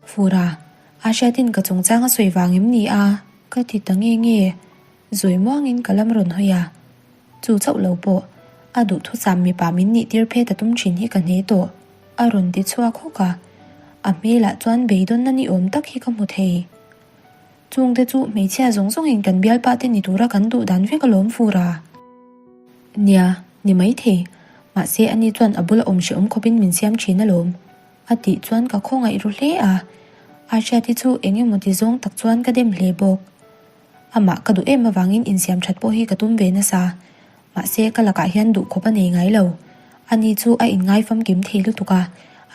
Fura, a hriatin ka chungchang a sawi vang em ni a? Ka ti ta nge nge, zawi muangin ka lam rawn hawi a. Chu chauh lo pawh, a duhthusam mipa min nih tir phet a tum thin hi ka hne tawh, a rawn ti chhuak hawk a. A hmelah chuan beidawnna ni awm tak hi ka hmu thei. Chungte chu hmeichhia zawng zawngin kan bialpa te ni tura kan duh dan vek alawm Fura. Nia, ni maithei. Mahse ani chuan a bula awm hrehawm khawpin min siam thin alawm. A tih chuan ka khawngaih ru hle a. Ahriati chu eng emaw ti zawng tak chuan ka dem hle bawk. Amah ka duh em avangin insiam that pawh hi ka tum ve nasa. Mahse ka lakah hian duh khawp a nei ngai lo. Ani chu a inngai famkim thei lutuk a,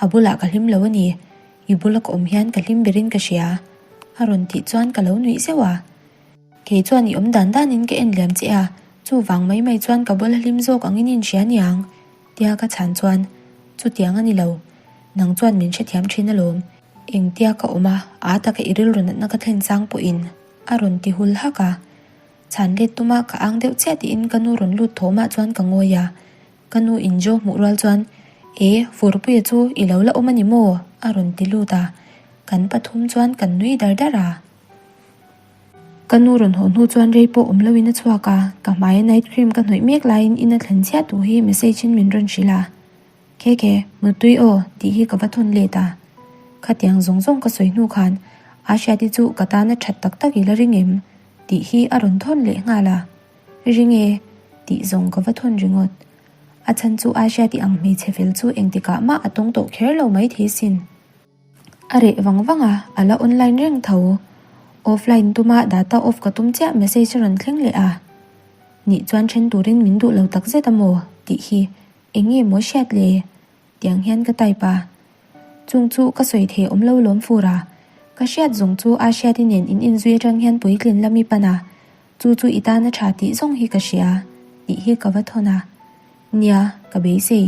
a bulah ka hlim lo a ni. I bula ka awm hian ka hlim berin ka hria. A rawn tih chuan ka lo nuih zeuh a. Kei chuan i awm dan danin ka en liam che a, chuvang mai mai chuan ka bula hlim zawk angin in hria niang, tia ka chhan chuan, Chutiang a ni lo. Nang chuan min hrethiam thin alawm. Engtia ka awm a, aa taka i rilru natna ka thlen chang pawhin, a rawn ti hul hak a. Chhan let tuma ka ang deuh chiah tiin ka nu rawn lut thawmah chuan ka ngawi a. Ka nu in Jo hmuh rual chuan, E, Furpuia chu i lo la awm a ni maw? a rawn ti lut a, kan pathum chuan kan nui dar dar a. Ka nu rawn haw hnu chuan rei pawh awm loin a chhuak a, ka hmaia night cream ka hnawih mek laiin in a thlen chiah tur hi message in min rawn hrilh a. Keke, Mutui aw, tih hi ka va thawn let a. Khatiang zawng zawng ka sawi hnu khan Ahriati chu ka tana that tak tak i la ring em? tih hi a rawn thawn leh nghal a. Ring e, tih zawng ka va thawn ringawt. A chhan chu Ahriati ang hmeichhe fel chu engtikah mah a tawng tawh kher lo maithei sin. A reh vang vang a, a la online reng tho. Offline tuma data off ka tum chiah message a rawn thleng leh a. Nih chuan then turin min duh lo takzet a maw? tih hi eng nge maw hriat le? Tiang hian ka type a. Chung chu ka sawi thei awm lo lawm fur a. Ka hriat zawng chu a hriati nen in inzui atang hian puitlin lam i pan a, chu chu i tan a tha tih zawng hi ka hria tih hi ka va thawn a. Nia, ka beisei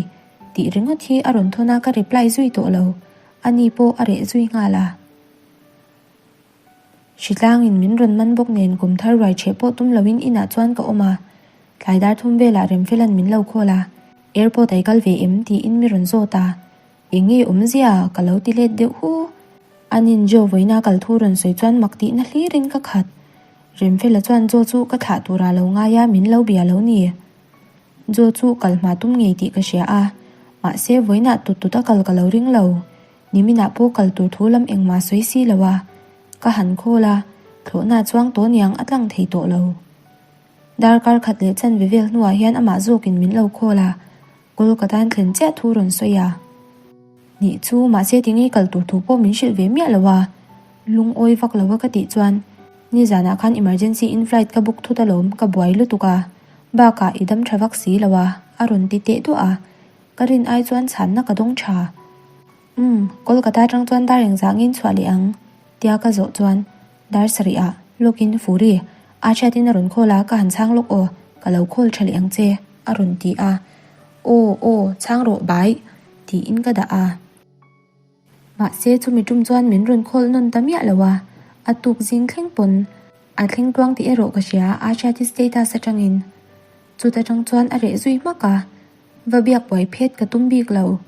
tih ringawt hi a rawn thawn a ka reply zui tawh lo. Ani pawh a reh zui nghal a. Hritlangin min rawn man bawk nen kum thar ruai chheh pawh tum loin inah chuan ka awm a, tlai dar thum velah Remfela'n min lo call a, Airport ai kal ve em? tiin mi rawn zawt a, Eng nge awmzia? ka lo ti let deuh hu. Anin Joe vawiina kal thu rawn sawi chuan mak tihna hlirin ka khat. Remfela chuan Joe chu ka thlah turah lo ngai a, min lo bia lo ni. Joe chu kal hma tum ngei tih ka hria a, mahse vawiinah tut tut a kal ka lo ring lo. Niminah pawh kal tur thu lam engmah sawi si lo a, ka han khawl a, thlawhna chuang tawh niang a tlang thei tawh lo. Darkar khat leh chanve vel hnuah hian amah zawkin min lo khawl a, Kolkata an thlen chiah thu rawn sawi a. Nih chu, mahse tinge kal tur thu pawh min hrilh ve miah lo a, lungawi vak lo a ka tih chuan nizanah khan emergency in flight ka book thut alawm, ka buai lutuk a, bakah i dam tha vak si lo a, a rawn ti teh duah a. Ka rin ai chuan chhanna ka dawng tha. Umm, Kolkata atang chuan dar engzah ngin chhuah leh ang? tia ka zawh chuan dar sarih ah lawkin Furi a hriatin a rawn call a, ka han chhang lawk aw, ka lo call tha leh ang che a rawn ti a. Aw, aw, chhang rawh bai tiin ka dah a. Mahse chumi tum chuan min rawn call nawn ta miah lo a, a tuk zing thleng pawn a thleng tluang tih erawh ka hria a hriati status atangin. Chuta tang chuan a reh zui hmak a. Va biak buai phet ka tum bik lo.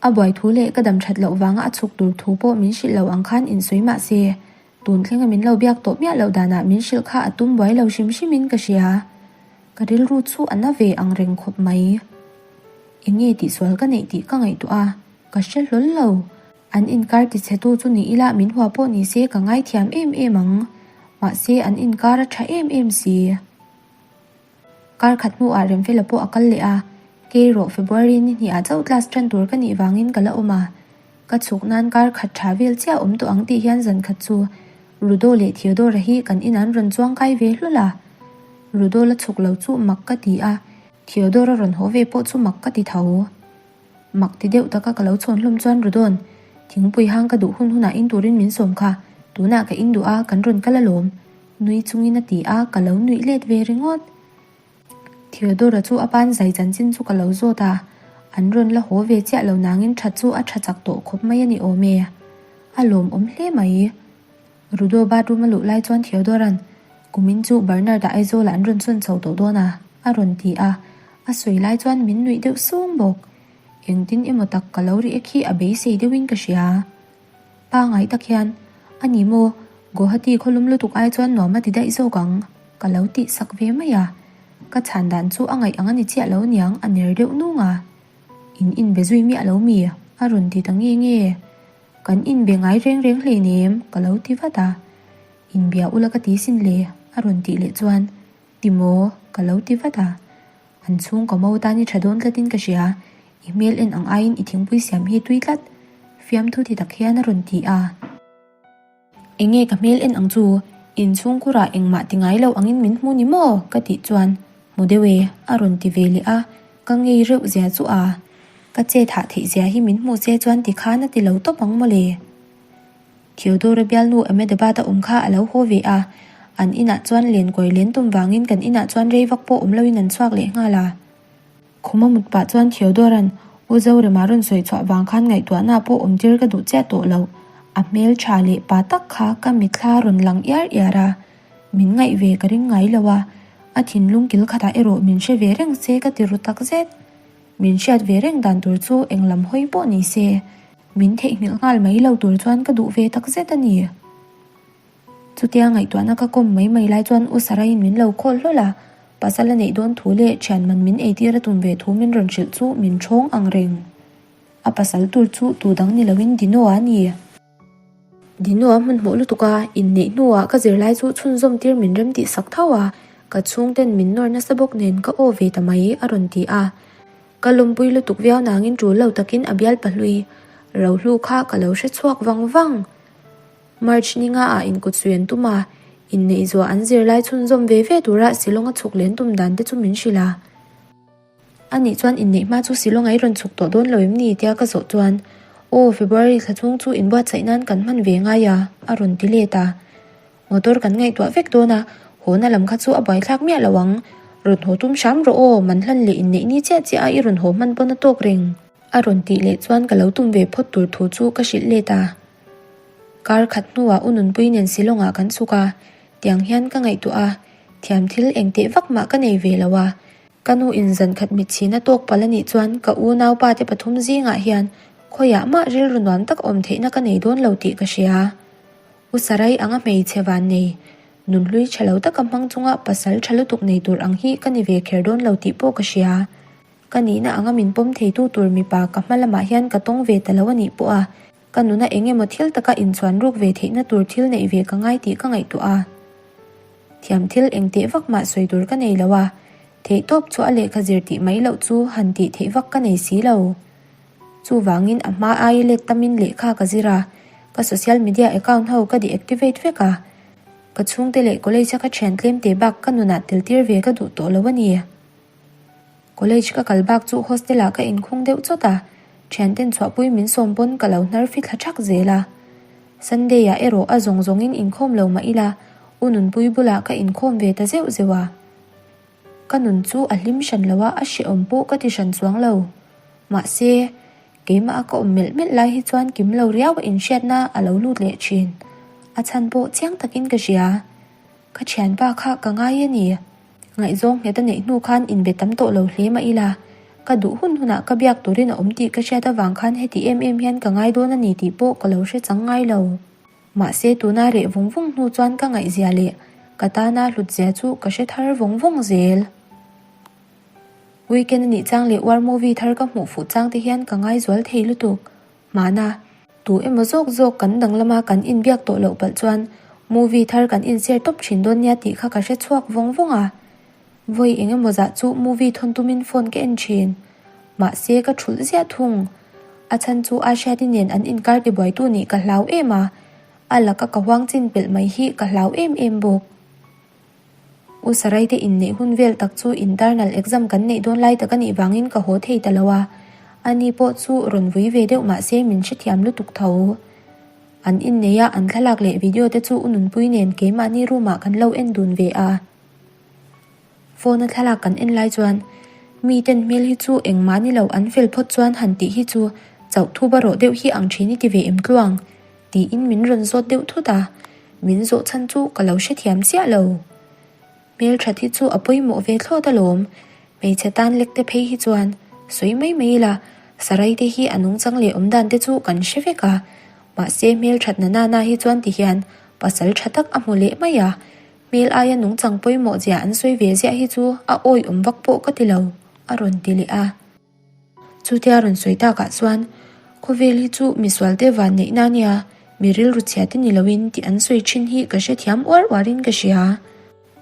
A buai thu leh ka dam that loh vanga a chhuk tur thu pawh min hrilh lo ang khan insawi mah se, tun thlenga min lo biak tawh miah loh danah min hrilh kha a tum buai lo hrim hrimin ka hria. Ka rilru chu a na ve ang reng khawp mai. Eng nge tihsual ka neih tih ka ngaihtuah a, ka hre hlawl lo. An inkar tichhetu chu ni ila min hua pawh ni se ka ngaithiam em em ang. Mahse an inkar a tha em em si. Kar khat hnuah Remfela pawh a kal leh a, kei rawh February ni hnihah chauh class tan tur ka nih vangin ka la awm a, ka chhuk nan kar khat tha vel chiah awm tawh ang tih hian zan khat chu Rudo leh Theodora hi kan inah an rawn chuang kai ve hlawl a. Rudo la chhuk lo chu mak ka ti a, Theodora rawn haw ve pawh chu mak ka ti tho. Mak ti deuh taka ka lo chhawn hlawm chuan Rudo'n thingpui hang ka duh hun hunah in turin min sawm kha, tunah ka in duh a, kan rawn kal alawm. Nui chungin a ti a, ka lo nuih let ve ringawt. Theodora chu a pan zai chanchin chu ka lo zawt a, an rawn la haw ve chiah lo nangin tha chu a tha chak tawh khawp mai a ni awm e. A lawmawm hle mai. Rudo bathroom a luh lai chuan Theodora'n, Kumin chu Bernard-a Aizawlah an rawn sawn chho tawh dawn a, a rawn ti a, a sawi lai chuan min nuih deuh sung bawk. Engtin emaw tak ka lo ri ek hi a beisei deuhin ka hria. Pangai tak hian, A ni maw, Guwahati khawlum lutuk ai chuan nuam a ti daih zawk ang, ka lo tih sak ve mai a. Ka chhan dan chu a ngaih ang a ni chiah lo niang, a ner deuh nung a. In inbe zui miah lo mi? a rawn ti ta nge nge. Kan inbe ngai reng reng hleinem, ka lo ti vat a. Inbia ula ka ti sin le, a rawn tih leh chuan, Ti maw? ka lo ti vat a. An chhung ka mo tan i tha dawn tlatin ka hria, i hmel en ang aiin i thingpui siam hi tui tlat, fiamthu ti tak hian a rawn ti a. Enge ka hmel en ang chu, in chhungkhurah engmah ti ngai lo angin min hmu ni maw? ka tih chuan, Hmu deuh e, a rawn ti ve leh a, ka ngei reuh zia chu a. Ka chet hah theih zia hi min hmuh se chuan ti khan a ti lo tawp ang mawle. Theodore bialnu Ahmedabad a awm kha a lo haw ve a, an inah chuan len kawi len tum vangin kan inah chuan rei vak pawh awm loin an chhuak leh nghal a. Khuma mut pah chuan Theodorea'n U Zorema rawn sawi chhuah vang khan ngaihtuahna pawh awm tir ka duh chiah tawh lo, a hmel tha leh pa tak kha ka mitthla rawn lang iar iar a, min ngaih ve ka ring ngai lo a, a thinlung kil khatah erawh min hre ve reng se ka ti ru takzet. Min hriat ve reng dan tur chu eng lam hawi pawh ni se. Min theihnghilh nghal mai lo tur chuan ka duh ve tak zet a ni. Chutia ngaihtuahna ka kawm mai mai lai chuan U Saraiin min lo khawl hlawl a, pasal a neih dawn thu leh thian man min eitir a tum ve thu min rawn hrilh chu min ṭhawng ang reng. A pasal tur chu tu dang ni loin Dino-a a ni. Dino-a hmanhmawh lutuk a, inneih hnuah ka zirlai chu chhunzawm tir min remtih sak tho a. Ka chhungten min nawr nasa bawk nen ka aw ve ta mai a rawn ti a. Ka lawmpui lutuk viau nangin tul lo takin a bial pahlui Rohlu kha ka lo hre chhuak vang vang. March ninga ah inkut sui an tum a, inneih zuah an zirlai chhunzawm ve ve tura Shillong a chhuk len tum dan te chu min hrilh a. Anih chuan inneih hma chu Shillong a i rawn chhuk tawh dawn lo em ni tia ka zawh chuan Aw, February thla chhung chu inbuatsaih nan kan hman ve ngai a, a rawn ti let a. Motor kan ngaihtuah vek dawn a, hawna lam kha chu a buaithlak miah lo ang. Rawn haw tum hram rawh aw, man hlan leh inneih ni chiah chiah a i rawn haw hman pawn a tawk reng. A rawn tih leh chuan ka lo tum ve phawt tur thu chu ka hrilh let a. Kar khat hnuah U Nunpui nen Shillong ah kan chhuk a, tiang hian ka ngaihtuah a, thiam thil eng teh vak mah ka nei ve lo a. Ka nu in zan khat mitchhin a tawk palh a nih chuan ka unaupa te pathum zingah hian khawiah mah rilru nuam tak awm theihna ka nei dawn lo tih ka hria. U Sarai anga hmeichhe van nei, nunhlui tha lo taka hmang chunga pasal tha lutuk nei tur ang hi ka ni ve kher dawn lo tih pawh ka hria. Ka nihna anga min pawm theitu tur mipa ka hma lamah hian ka tawng ve ta lo a nih pawh a, ka nuna eng emaw thil taka inchhuan ruk ve theihna tur thil neih ve ka ngai tih ka ngaihtuah a. Thiam thil eng teh vak mah sawi tur ka nei lo a, theihtawp chu a lehkha zir tih mai loh chu han tih theih vak ka nei si lo. Chuvangin a hma aia let tamin lehkha ka zir a, ka social media account ho ka deactivate vek a, ka chhungte leh college a ka thian tlem te bak ka nunah tel tir ve ka duh tawh lo a ni. College ka kal bak chu hostel ah ka inkhung deuh chawt a, thianten chhuahpui min sawm pawn ka lo hnar fithla thak zel a. Sunday ah erawh a zawng zawngin inkhawm lo mah ila, u nunpui bulah ka inkhawm ve ta zeuh zeuh a. Ka nun chu a hlim hran lo a, a hrehawm pawh ka ti hran chuang lo. Mahse, keimah a ka awm melh melh lai hi chuan kim lo riau a inhriatna a lo lut leh thin. A chhan pawh chiang takin ka hria. Ka thianpa kha ka ngai a ni. Ngaihzawng nghet a neih hnu khan inbe tam tawh lo hle mah ila, ka duh hun hunah ka biak turin a awm tih ka hriat avang khan heti em em hian ka ngai dawn a ni tih pawh ka lo hre chang ngai lo. Mahse tuna reh vung vung hnu chuan ka ngaihzia leh ka tana hlutzia chu ka hre thar vawng vawng zel. Weekend a nih chang leh war movie thar ka hmuh fuh chang te hian ka ngaizual thei lutuk. Hmana, tu emaw zawk zawk kan danglama kan inbiak tawh loh palh chuan movie thar kan inshare tawp thin dawn nia tih kha ka hre chhuak vawng vawng a. Vawi eng emaw zah chu movie thawn tumin phone ka en thin. Mahse ka thulh ziah thung. A chhan chu Ahriati nen an inkar tibuaitu nih ka hlau em a, a laka ka huang chin pelh mai hi ka hlau em em bawk. U Sarai te inneih hun vel tak chu internal exam kan neih dawn lai tak a nih vangin ka haw thei ta lo a, ani pawh chu rawn vui ve deuh mahse min hrethiam lutuk tho. An innei a, an thlalak leh video te chu U Nunpui nen keimahni room ah kan lo en dun ve a. Phone a thlalak kan en lai chuan mi ten hmel hi chu engmah ni lo an fel phawt chuan han tih hi chu chauh thu ba rawh deuh hi ang thin i ti ve em tluang tiin min rawn zawt deuh thut a, min zawh chhan chu ka lo hrethiam chiah lo. Hmel that hi chu a pawimawh ve thlawt alawm, hmeichhe tan lek te phei hi chuan sawi mai mai ila sarai te hi a nungchang leh awmdan te chu kan hre vek a, mahse hmel that na nana hi chuan ti hian pasal tha tak a hmu leh mai a, Hmel aia nungchang pawimawh zia an sawi ve ziah hi chu a awi awm vak pawh ka ti lo, a rawn ti leh a. Chutia rawn sawi takah chuan, Khawvel hi chu misualte van neihna a nia, mi rilru chhia te ni loin tih an sawi thin hi ka hrethiam uar uarin ka hria.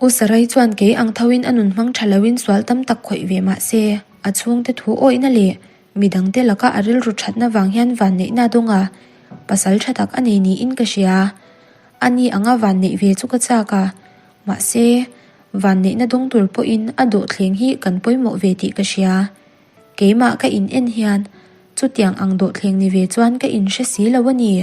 U Sarai chuan kei ang thoin a nun hmang tha loin sual tam tak khawih ve mah se, a chhungte thu awihna leh midangte laka a rilru thatna vang hian van neihna dawng a, pasal tha tak a nei niin ka hria. A ni anga vanneih ve chu ka chak a, mahse, vanneihna dawng tur pawhin a dawhthleng hi kan pawimawh ve tih ka hria. Keimah ka in en hian chutiang ang dawhthleng ni ve chuan ka inhre si lo a ni.